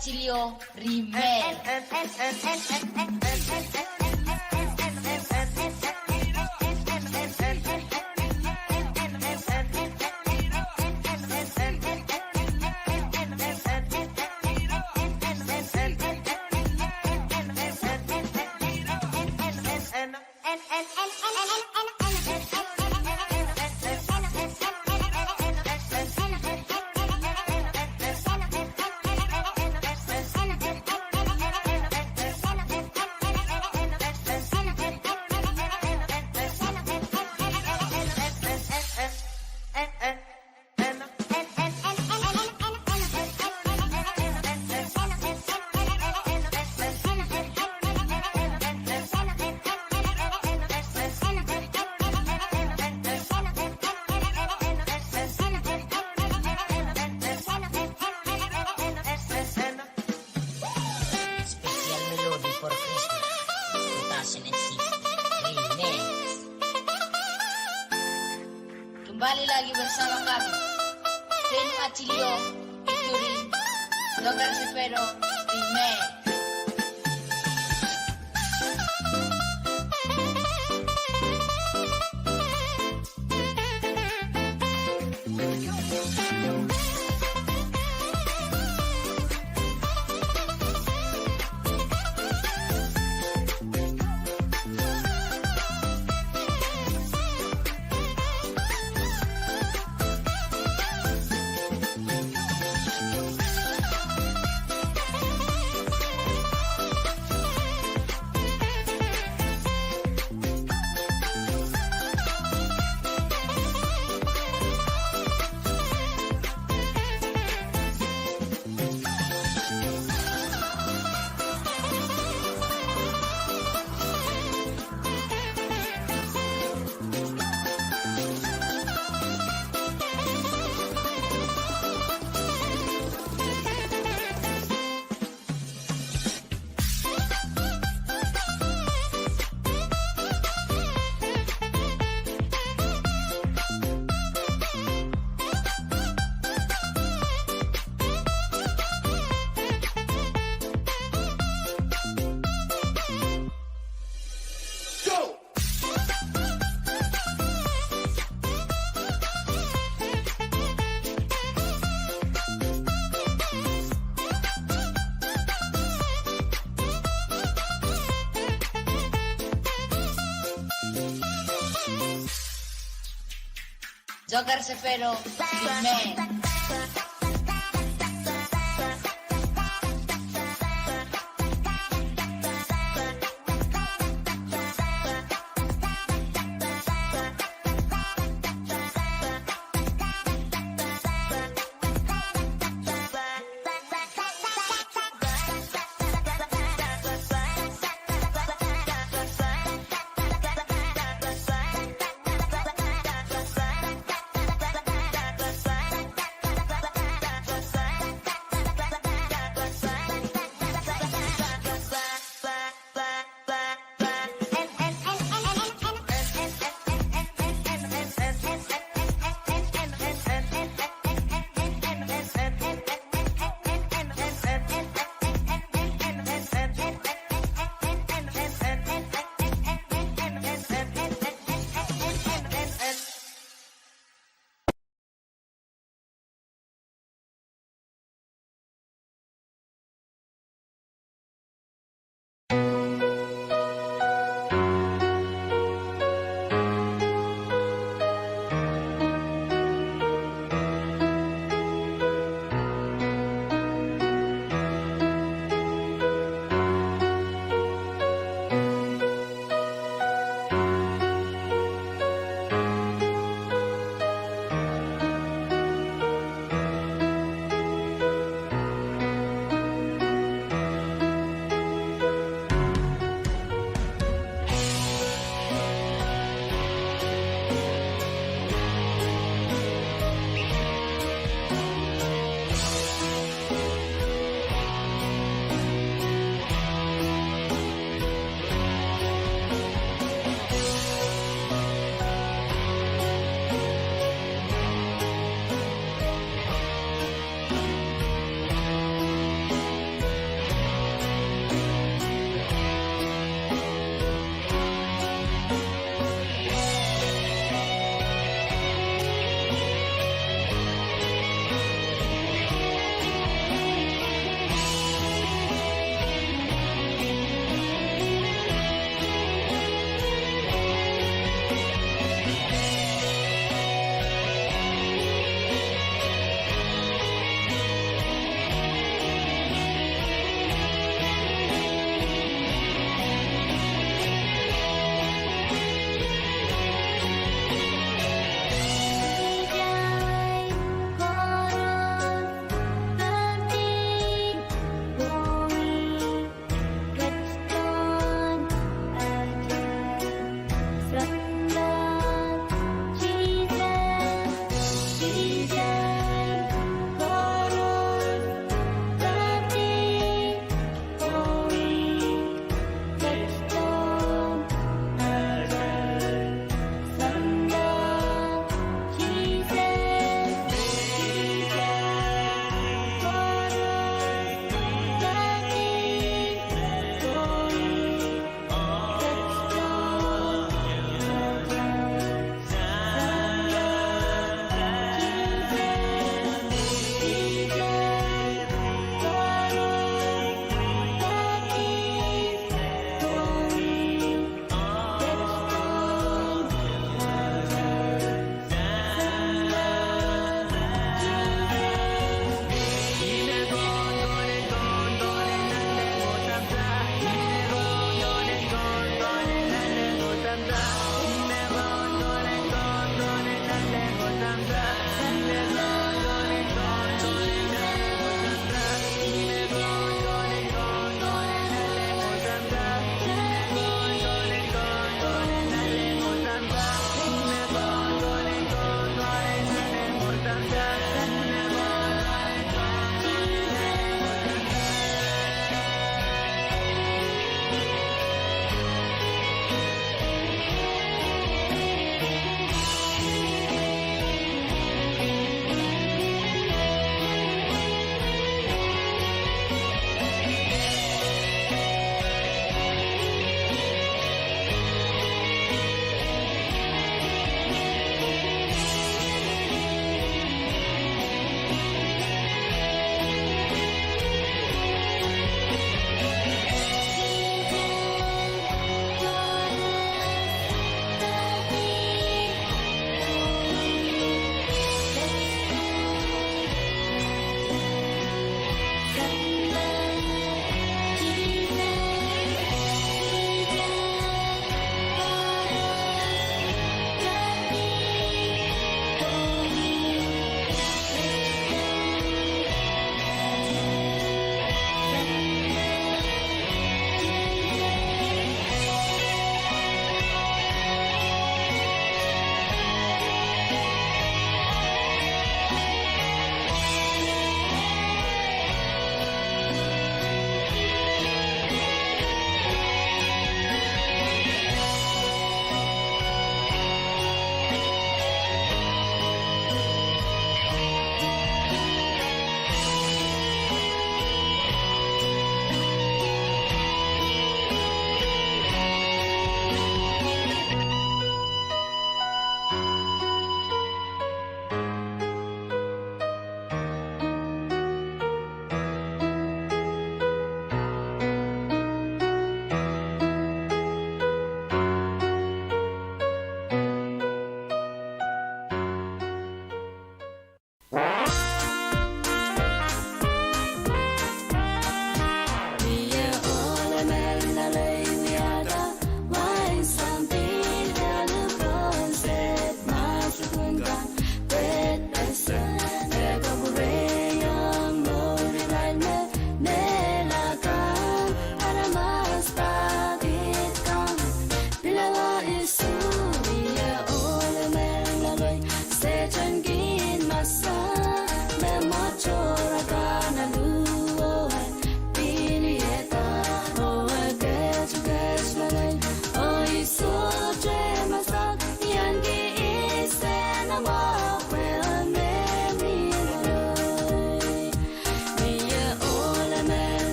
Tilio Rime. Special melody for Christmas, two thousand and sixteen. Amen. Kempoakepahki pwe samwa kan, Pen Atilio, Ituri, Dokar Sepero, Rime. Dokar Sepero, Rime.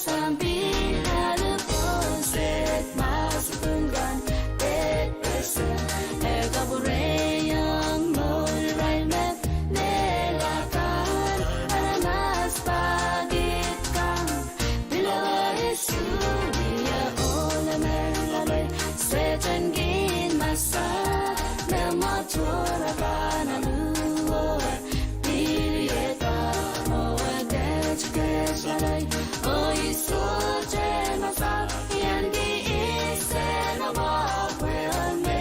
Sampin alu poset masapwungkan pekpeseng, e kapwurehiong mour irail me mehla kan, aramas pakid kan. Pil ehu isuh wia ohl emen loalei, Sehdan kin masak me mwoatohra pahn alu oh e pil ieda oh e ketiket loalei, oh I sohte masak, I ahneki isen awa pwe ohl me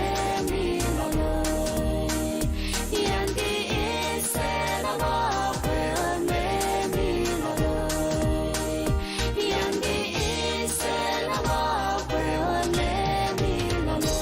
mi loalei. I ahneki isen awa pwe ohl me mi loalei. I ahneki isen awa pwe ohl me mi loalei.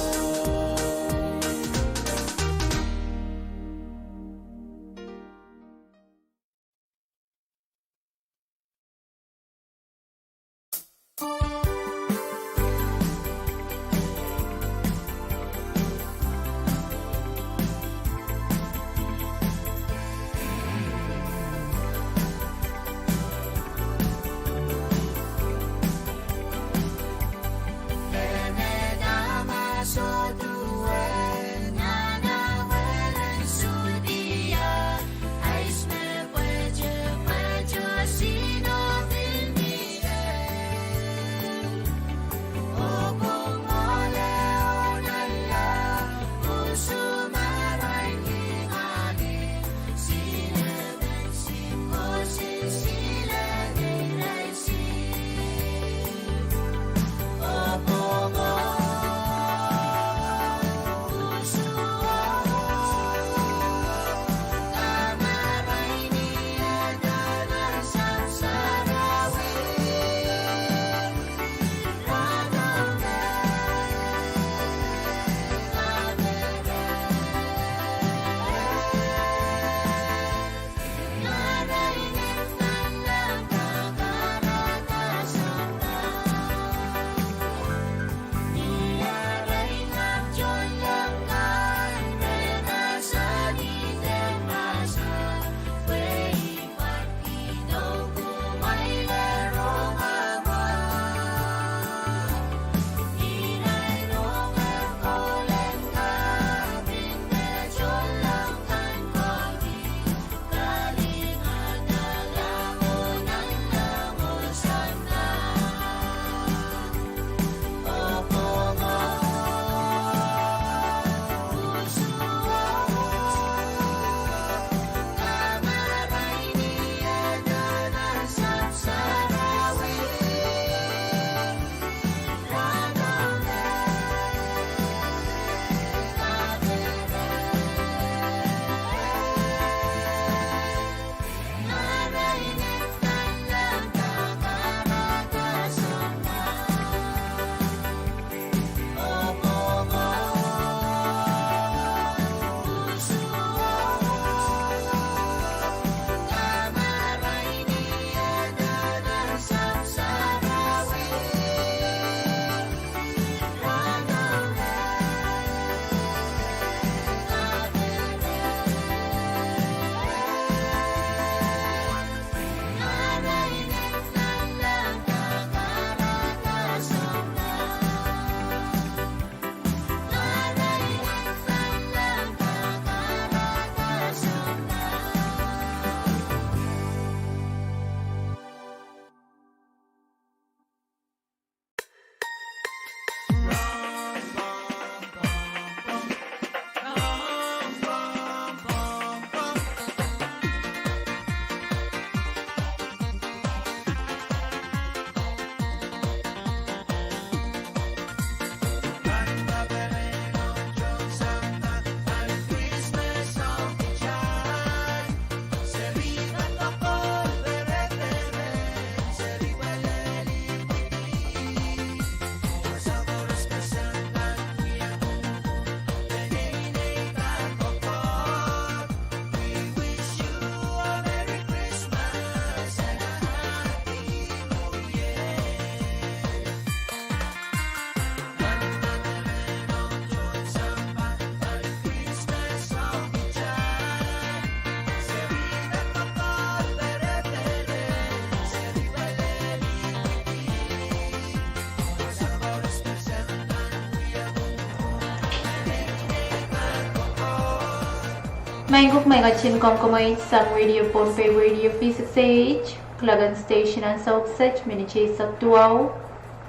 Maing kuk, me ketin komw komoit sang Radio Pohnpei, Radio V six A H, kuloak en station ansou kiset minit eisek duwau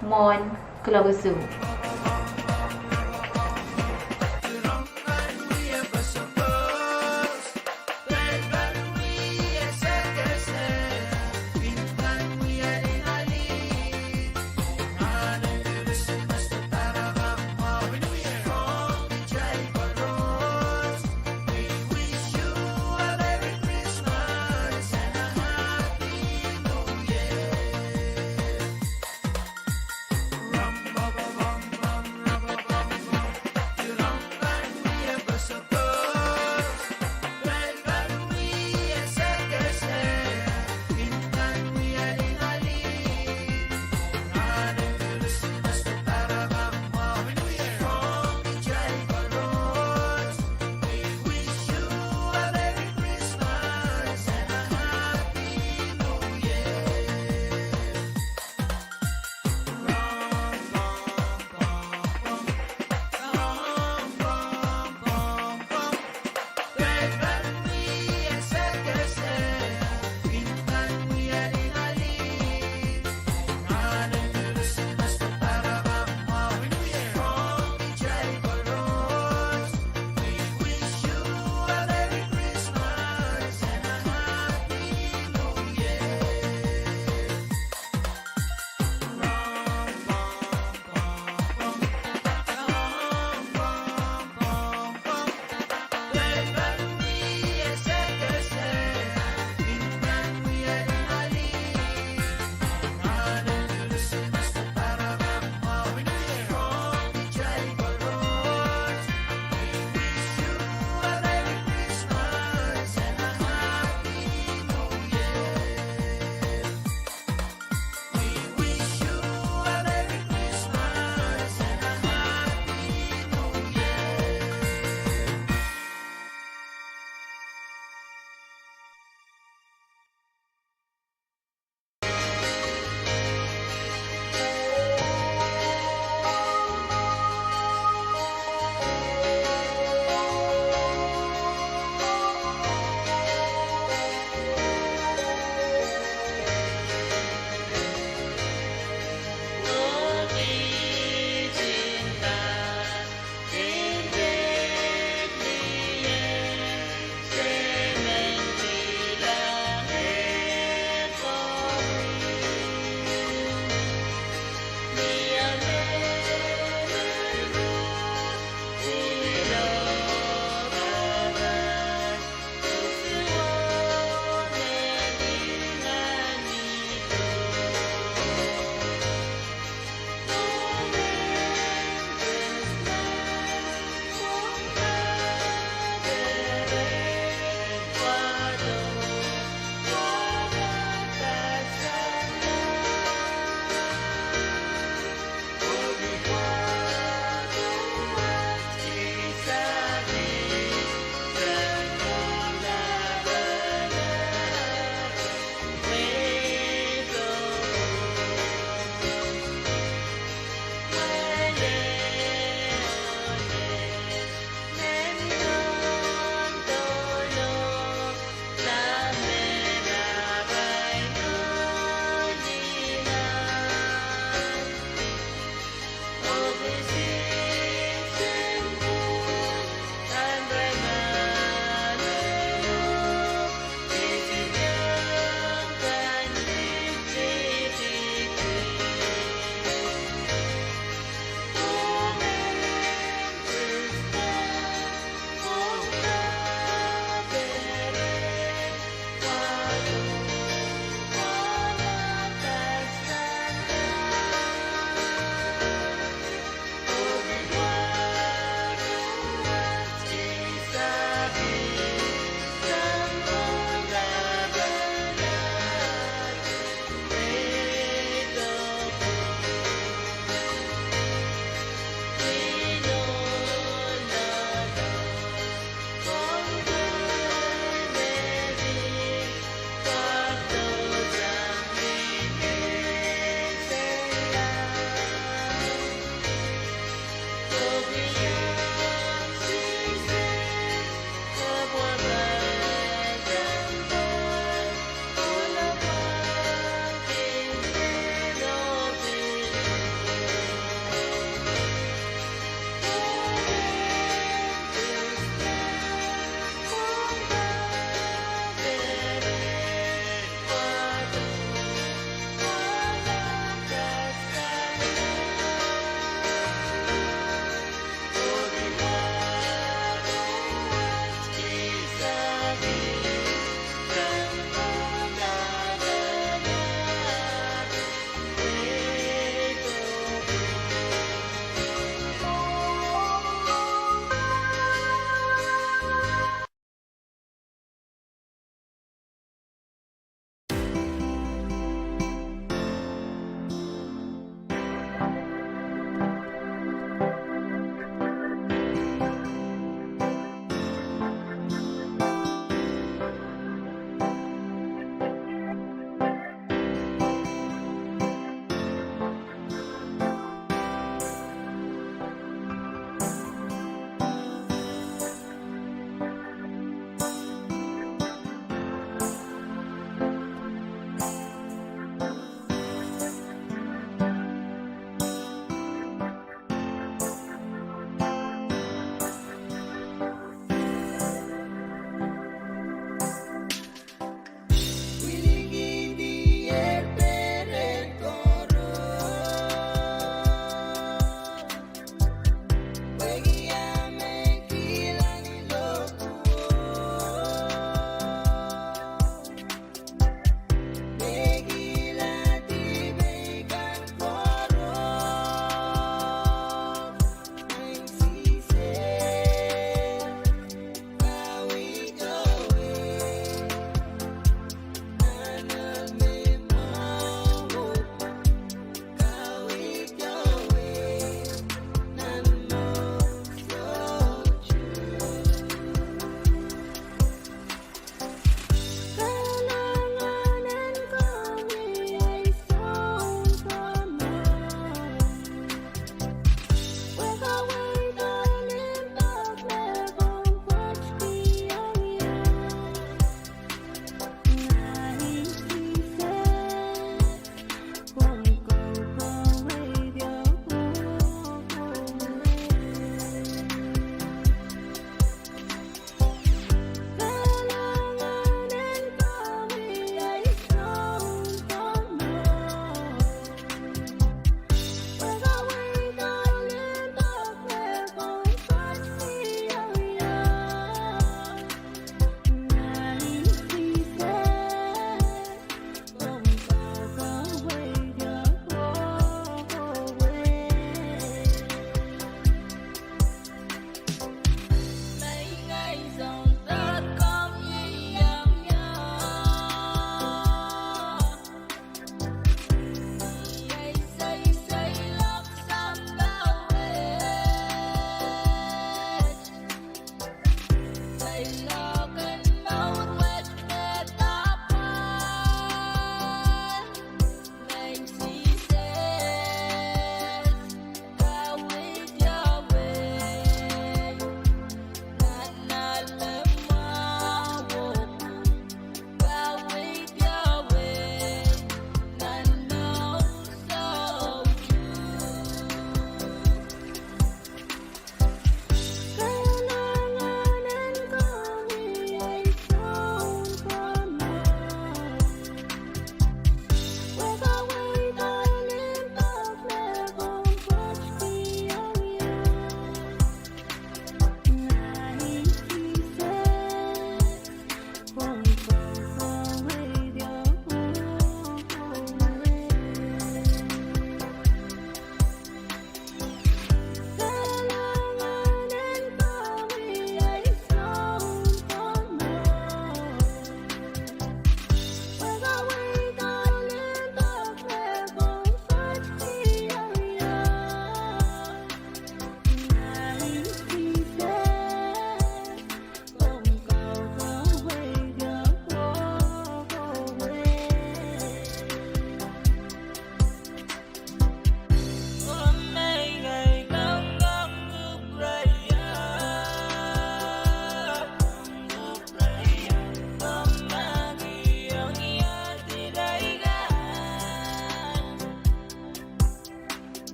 mwohn kuloak isuh.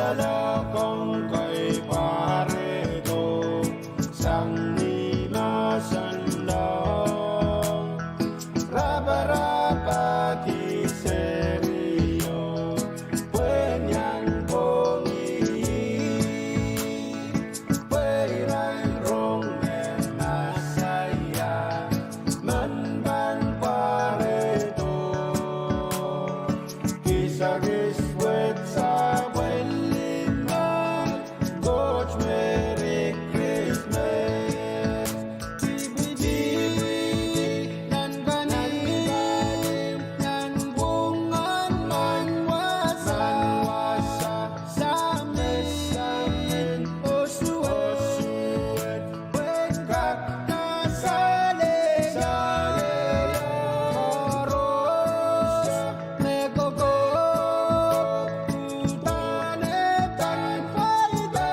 Loalokong kei pwarehdo sang ni mahsen laud, raparapahki serio, pwehn iang pwongih, pwe irail rong me Mesaia men pahn pwarehdo. Kisakis wet sapwellimen Koht, Merry Christmas. Dipwidipwi nan kanim, nan pwungen mehn wasa, samin, samin, oh suwed, oh suwed, pwehn kak kasalehiong koaros me kokohp udahn e pahn pweida.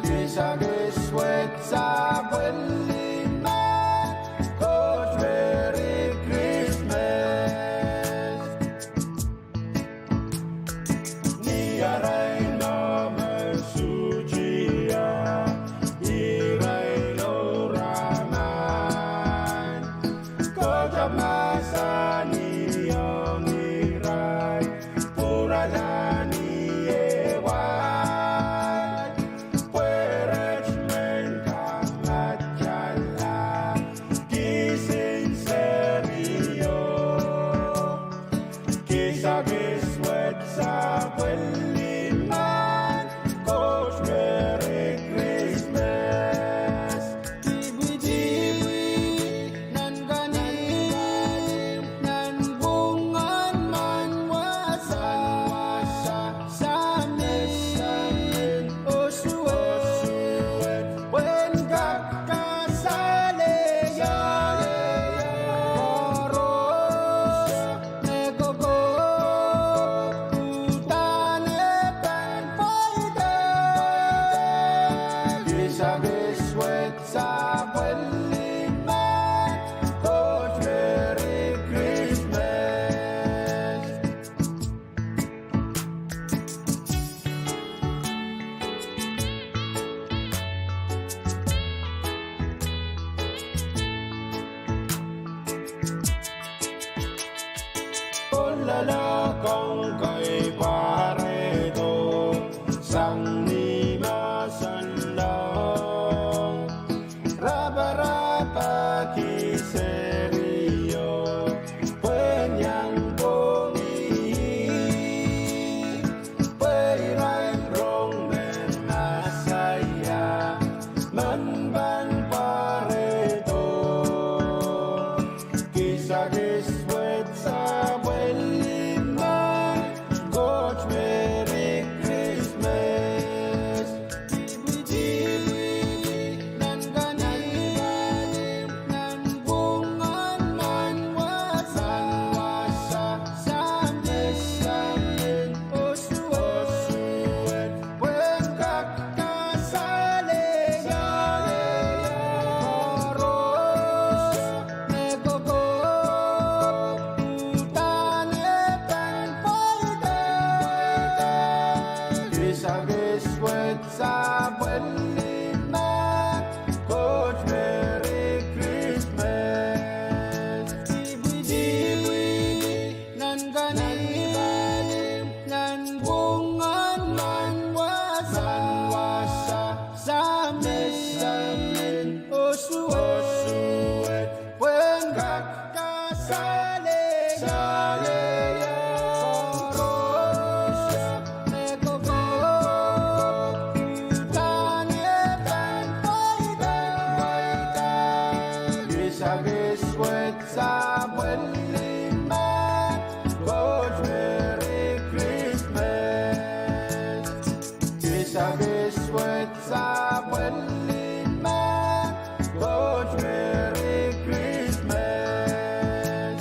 Kisakis wet sapwellimen Koht, Merry Christmas. Ni arail momour sutia, irail oramwail, Koht mahsanihong irail, pwurala ni ewail, pwe irail men kak matala kisin serio. Kisakis wet sapwellimen Koht, Merry Christmas. Dipwidipwi nan kanim, nan pwungen mehn wasa, samin, samin, oh suwed, oh suwed, pwehn kak kasalehiong koaros me kokohp udahn e pahn pweida. Kisakis wet sapwellimen Koht, Merry Christmas. Loalokong kei pwarehdo sang ni mahsen laud, raparapahki serio, pwehn iang pwongih, pwe irail rong me Mesaia men pahn pwarehdo. Kisakis wet sapwellimen Koht, Merry Christmas. Dipwidipwi nan kanim, nan pwungen mehn wasa, samin, samin, oh suwed, oh suwed, pwehn kak kasalehiong koaros me kokohp udahn e pahn pweida. Kisakis wet sapwellimen Koht, Merry Christmas. Dipwidipwi nan kanim, nan pwungen mehn wasa, samin, samin, oh suwed, oh suwed, pwehn kak kasalehiong koaros me kokohp udahn e pahn pweida. Kisakis wet sapwellimen Koht, Merry Christmas. Kisakis wet sapwellimen Koht, Merry Christmas.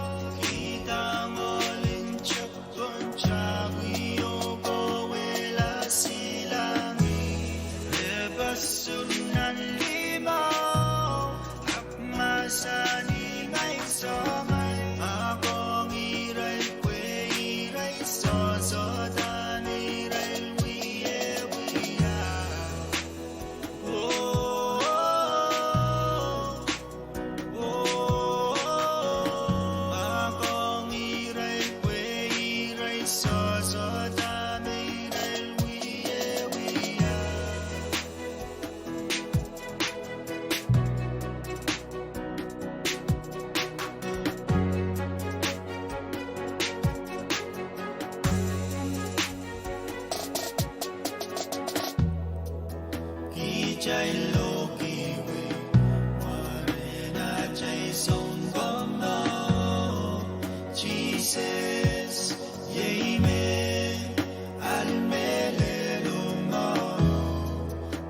Kihda ngoahl en tepon tawio kohwehla silangih, re pwoson nan limau, ahpw mahsanih, Ngehi soh, ngehi. Mahkohng irail pwe irail sohsohda me irail wiewia. Oh, oh, oh, mahkohng irail pwe irail sohsohda me irail wiewia. Kitail lohki wei, mwaren atail Sounkomour, Sises, iei me ahl mehlelo mwahu,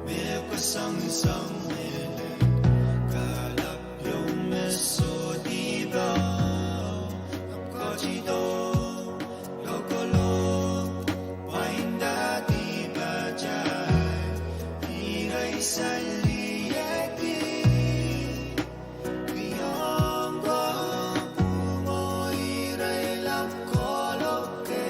me kasongosong mehlel, kalapw ieu me sohte pahn ketido, lokolok, pwainda dipatail, irail salieki, kiong ko pwungo irail ahpw kohloke.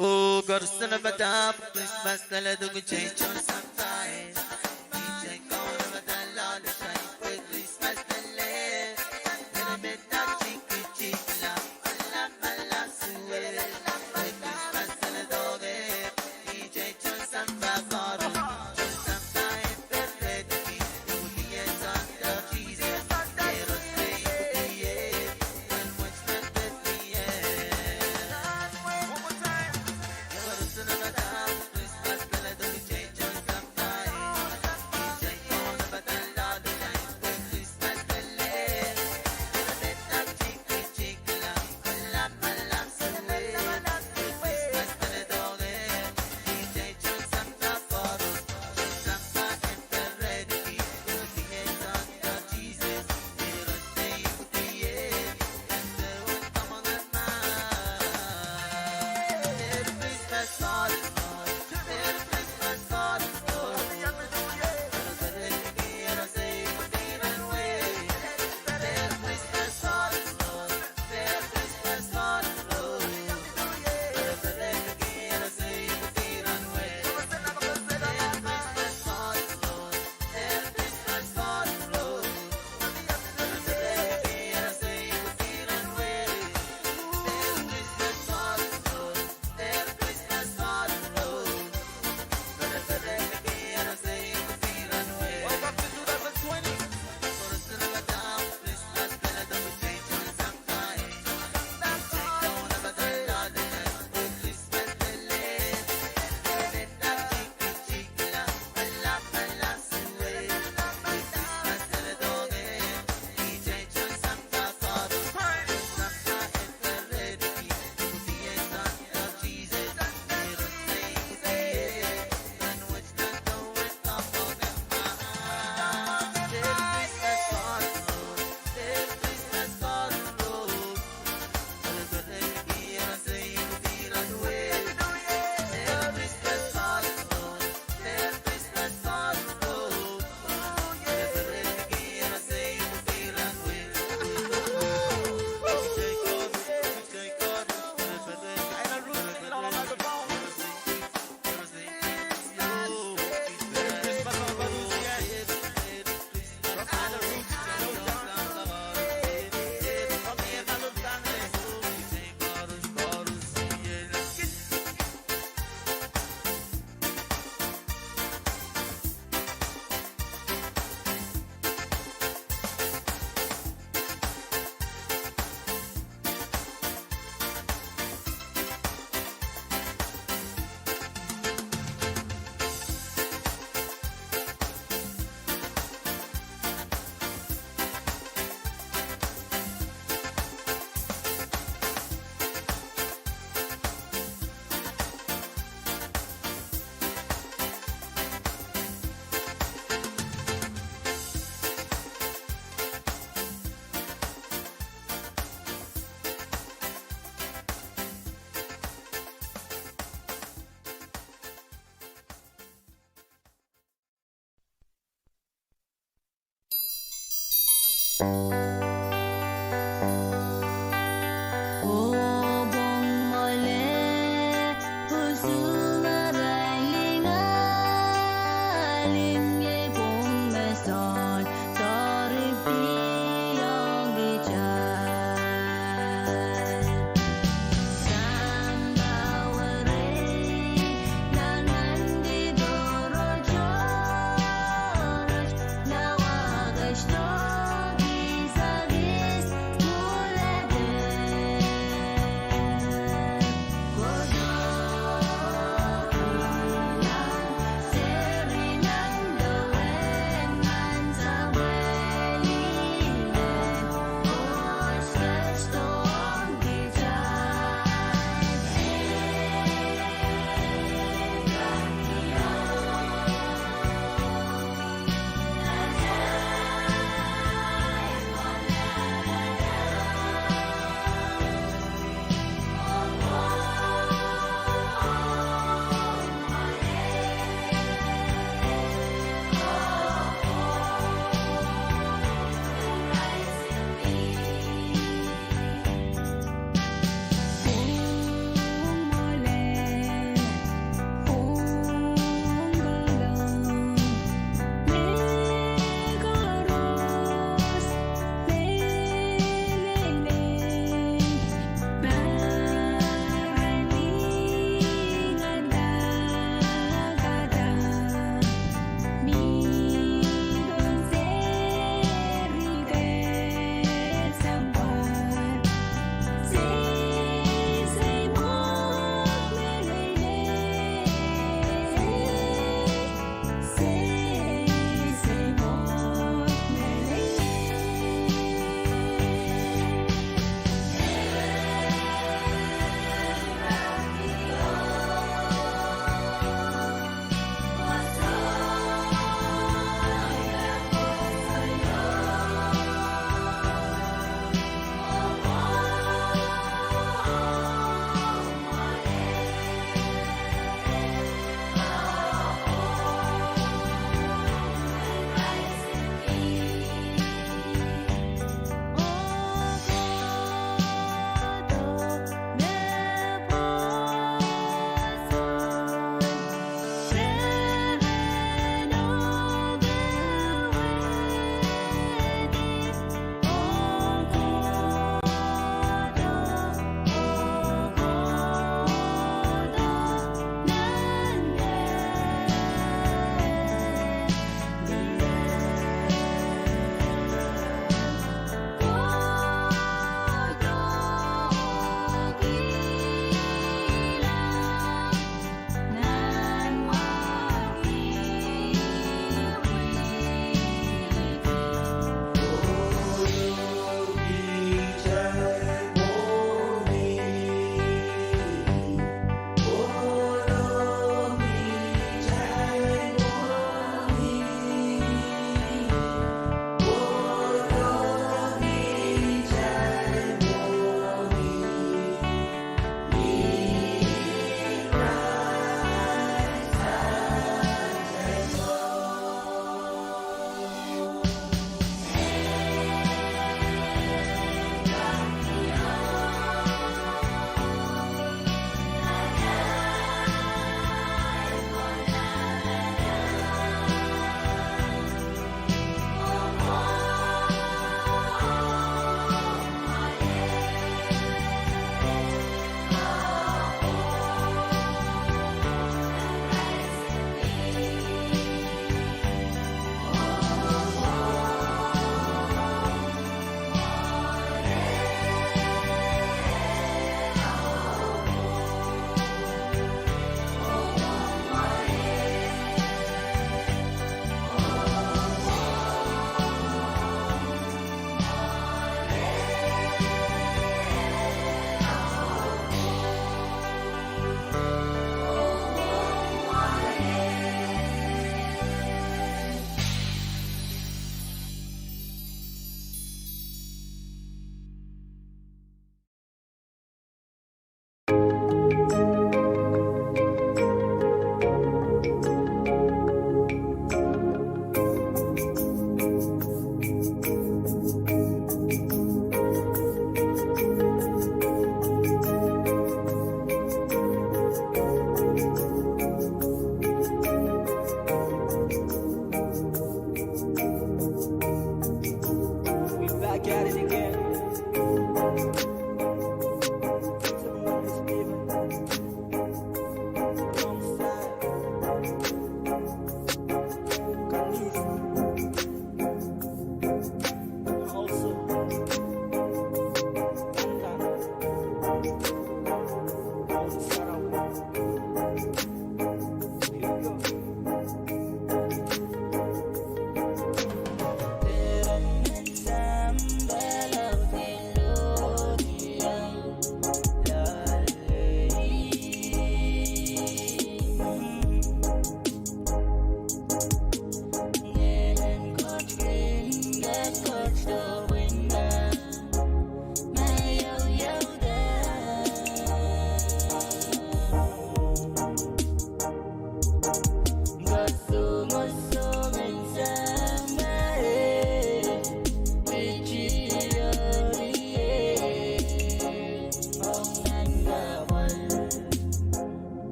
Oh, koaros en padahk Krismas lel duwehte kitail tohn sampah. Kitail kaunopadahr loale kitail pwe Krismas lel.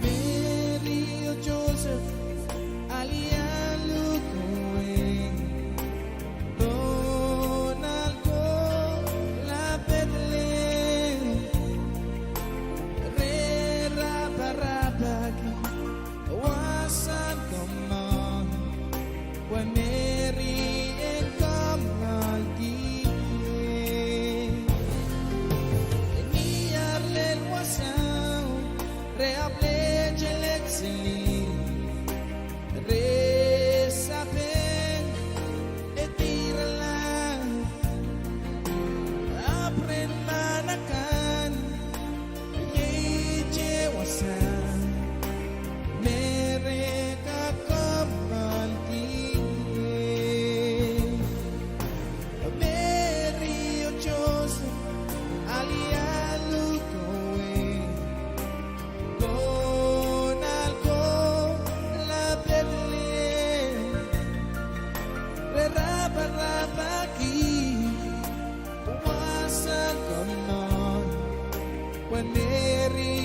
Meri oh Sosep alialu kohwei, Donald kohla Pedlehem, re raparapahki wasahn komour, pwe Meri en kommoalki ie. Ni ar lel wasao, re apwalih lelohng seli, re sapeng, e dirala, apw ren mahn akan, iei wasa me re kak kommoalki ie. Meri oh Sosep alialu kohwei, Donald kohla Pedlehem, re raparapahki wasahn komour, pwe Meri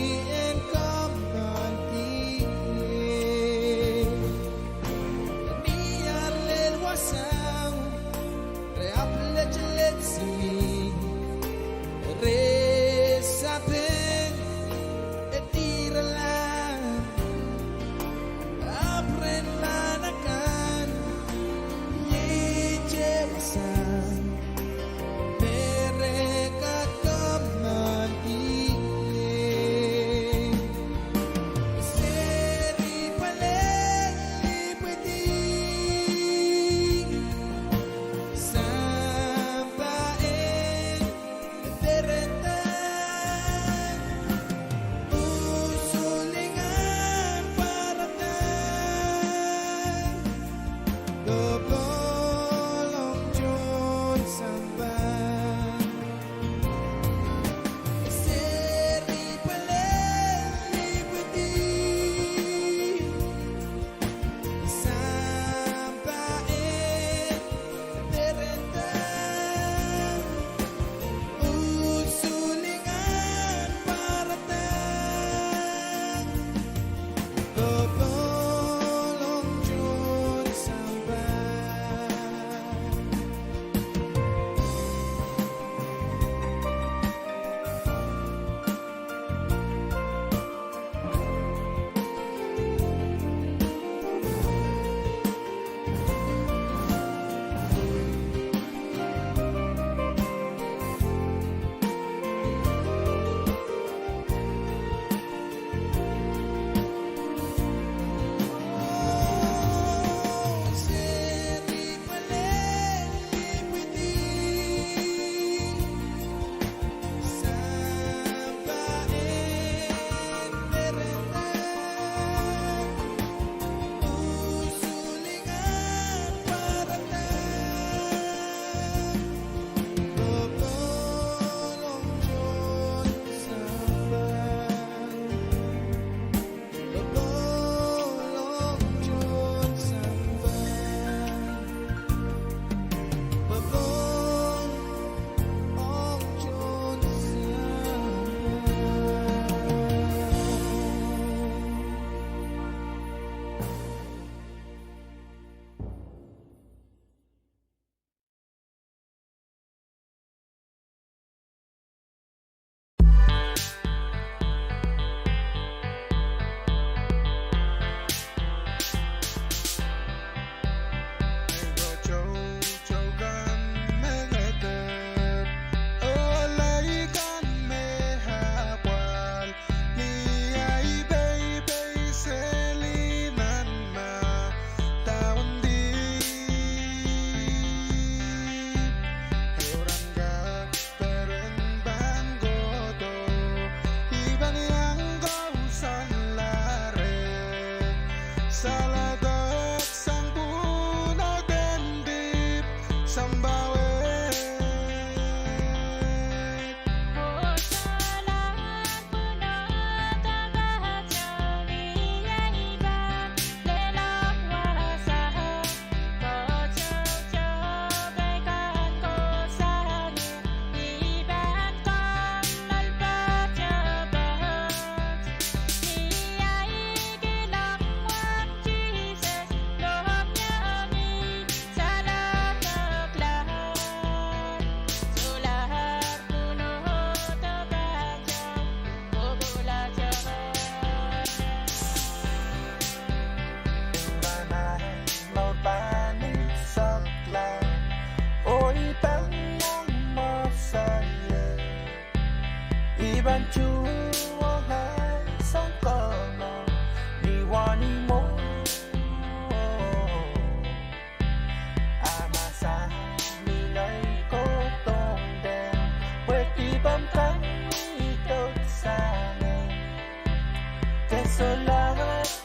Solahr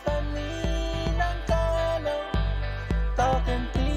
pahn mi nan kahlo doadoahk en dih.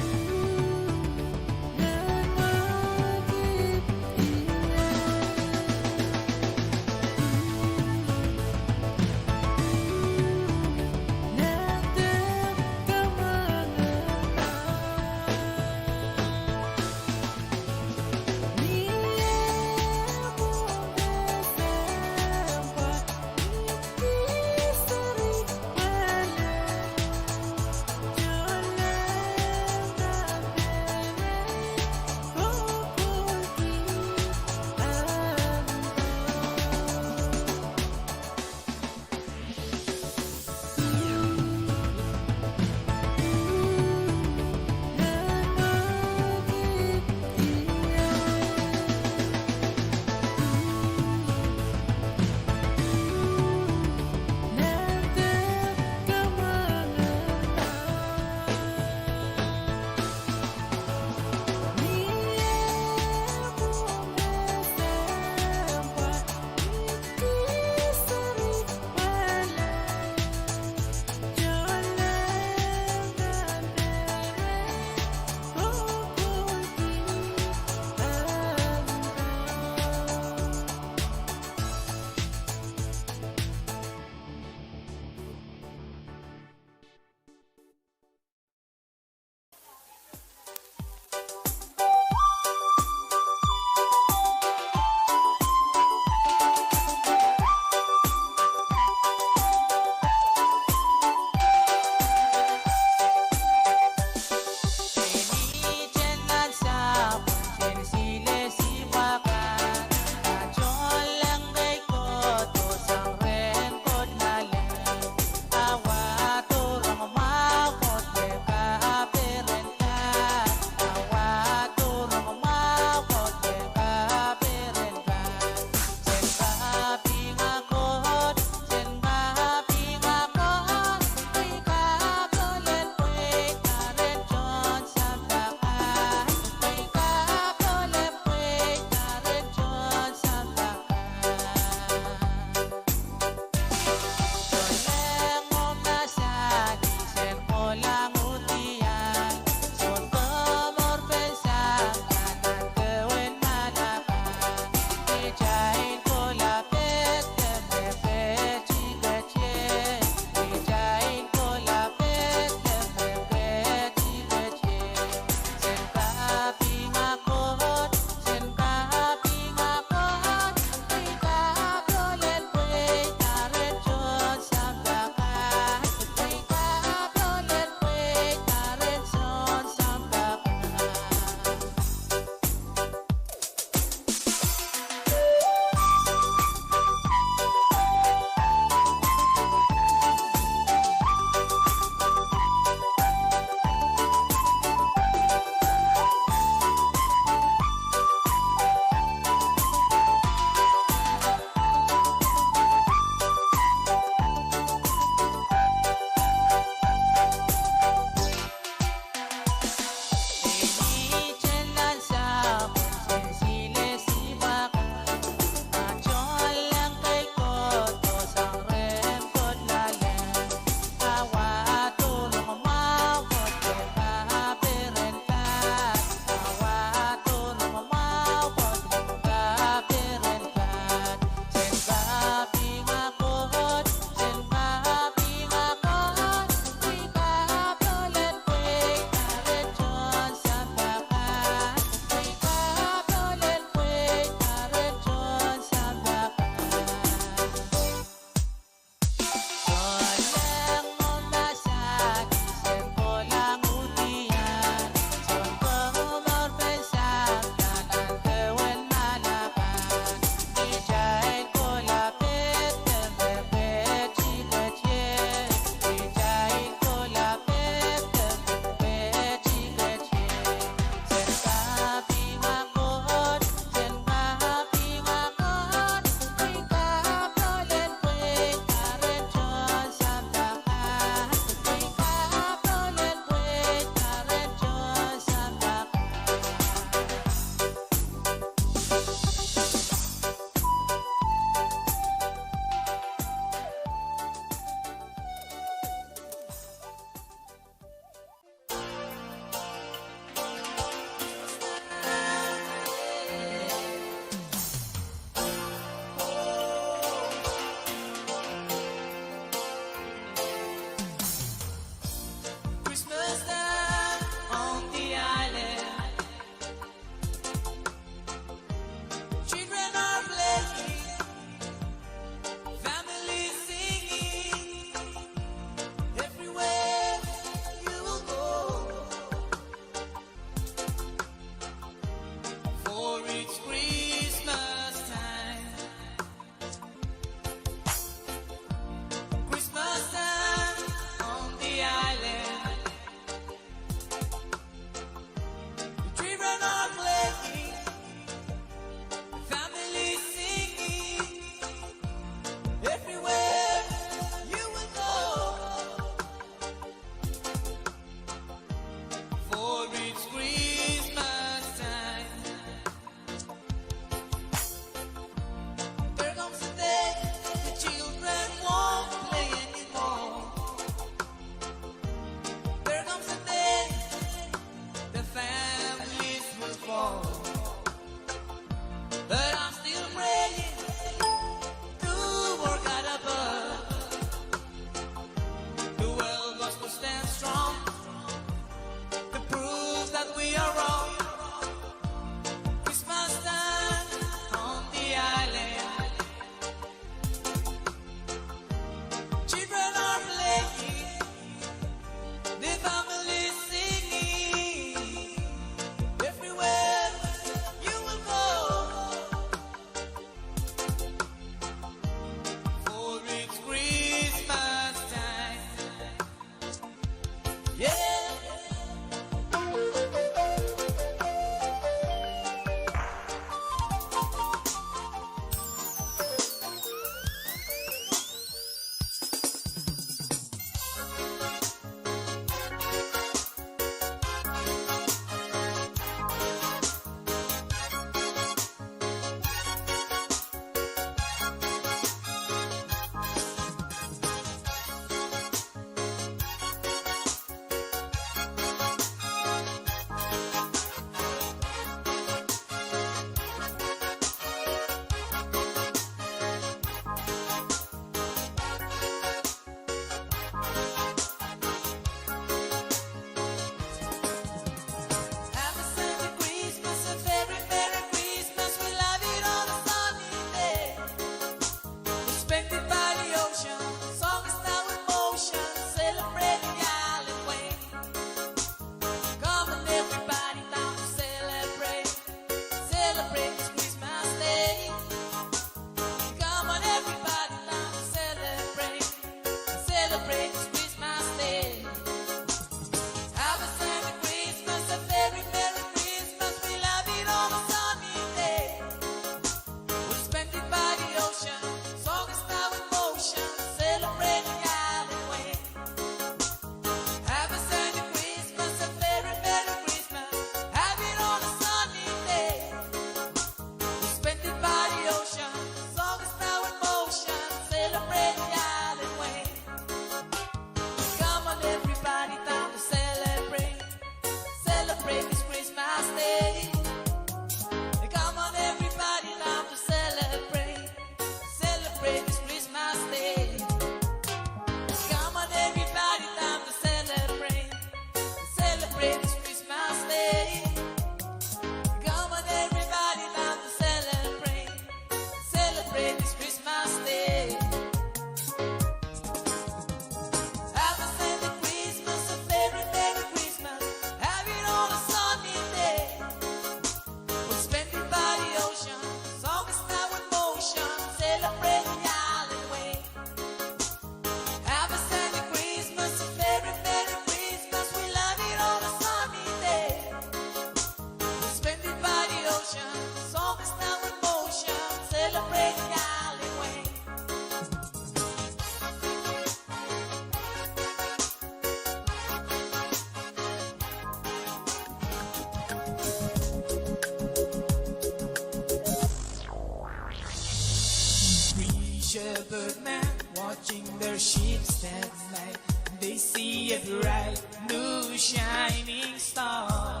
Shepherd men watching their sheep at night, they see a bright new shining star.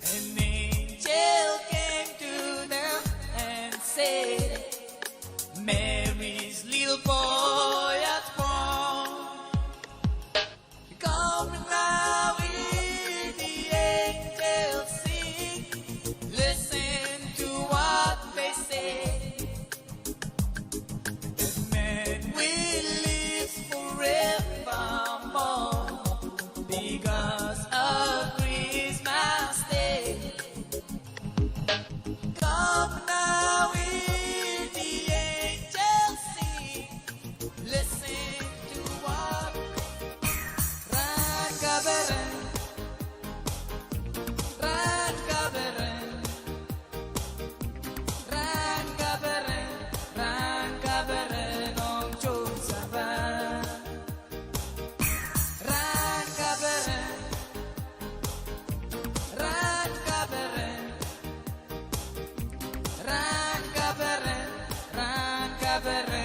An angel came to them and said, "Mary's little boy has born." Come now, hear the angels sing. Listen to what they say. Emmanuel lives forevermore because of Christmas Day. Come now, hear the angels sing. Listen to what. Rahn kaperen, rahn kaperen, rahn kaperen, rahn kaperen ong tohn sampah. Rahn kaperen, rahn kaperen, rahn kaperen, rahn kaperen.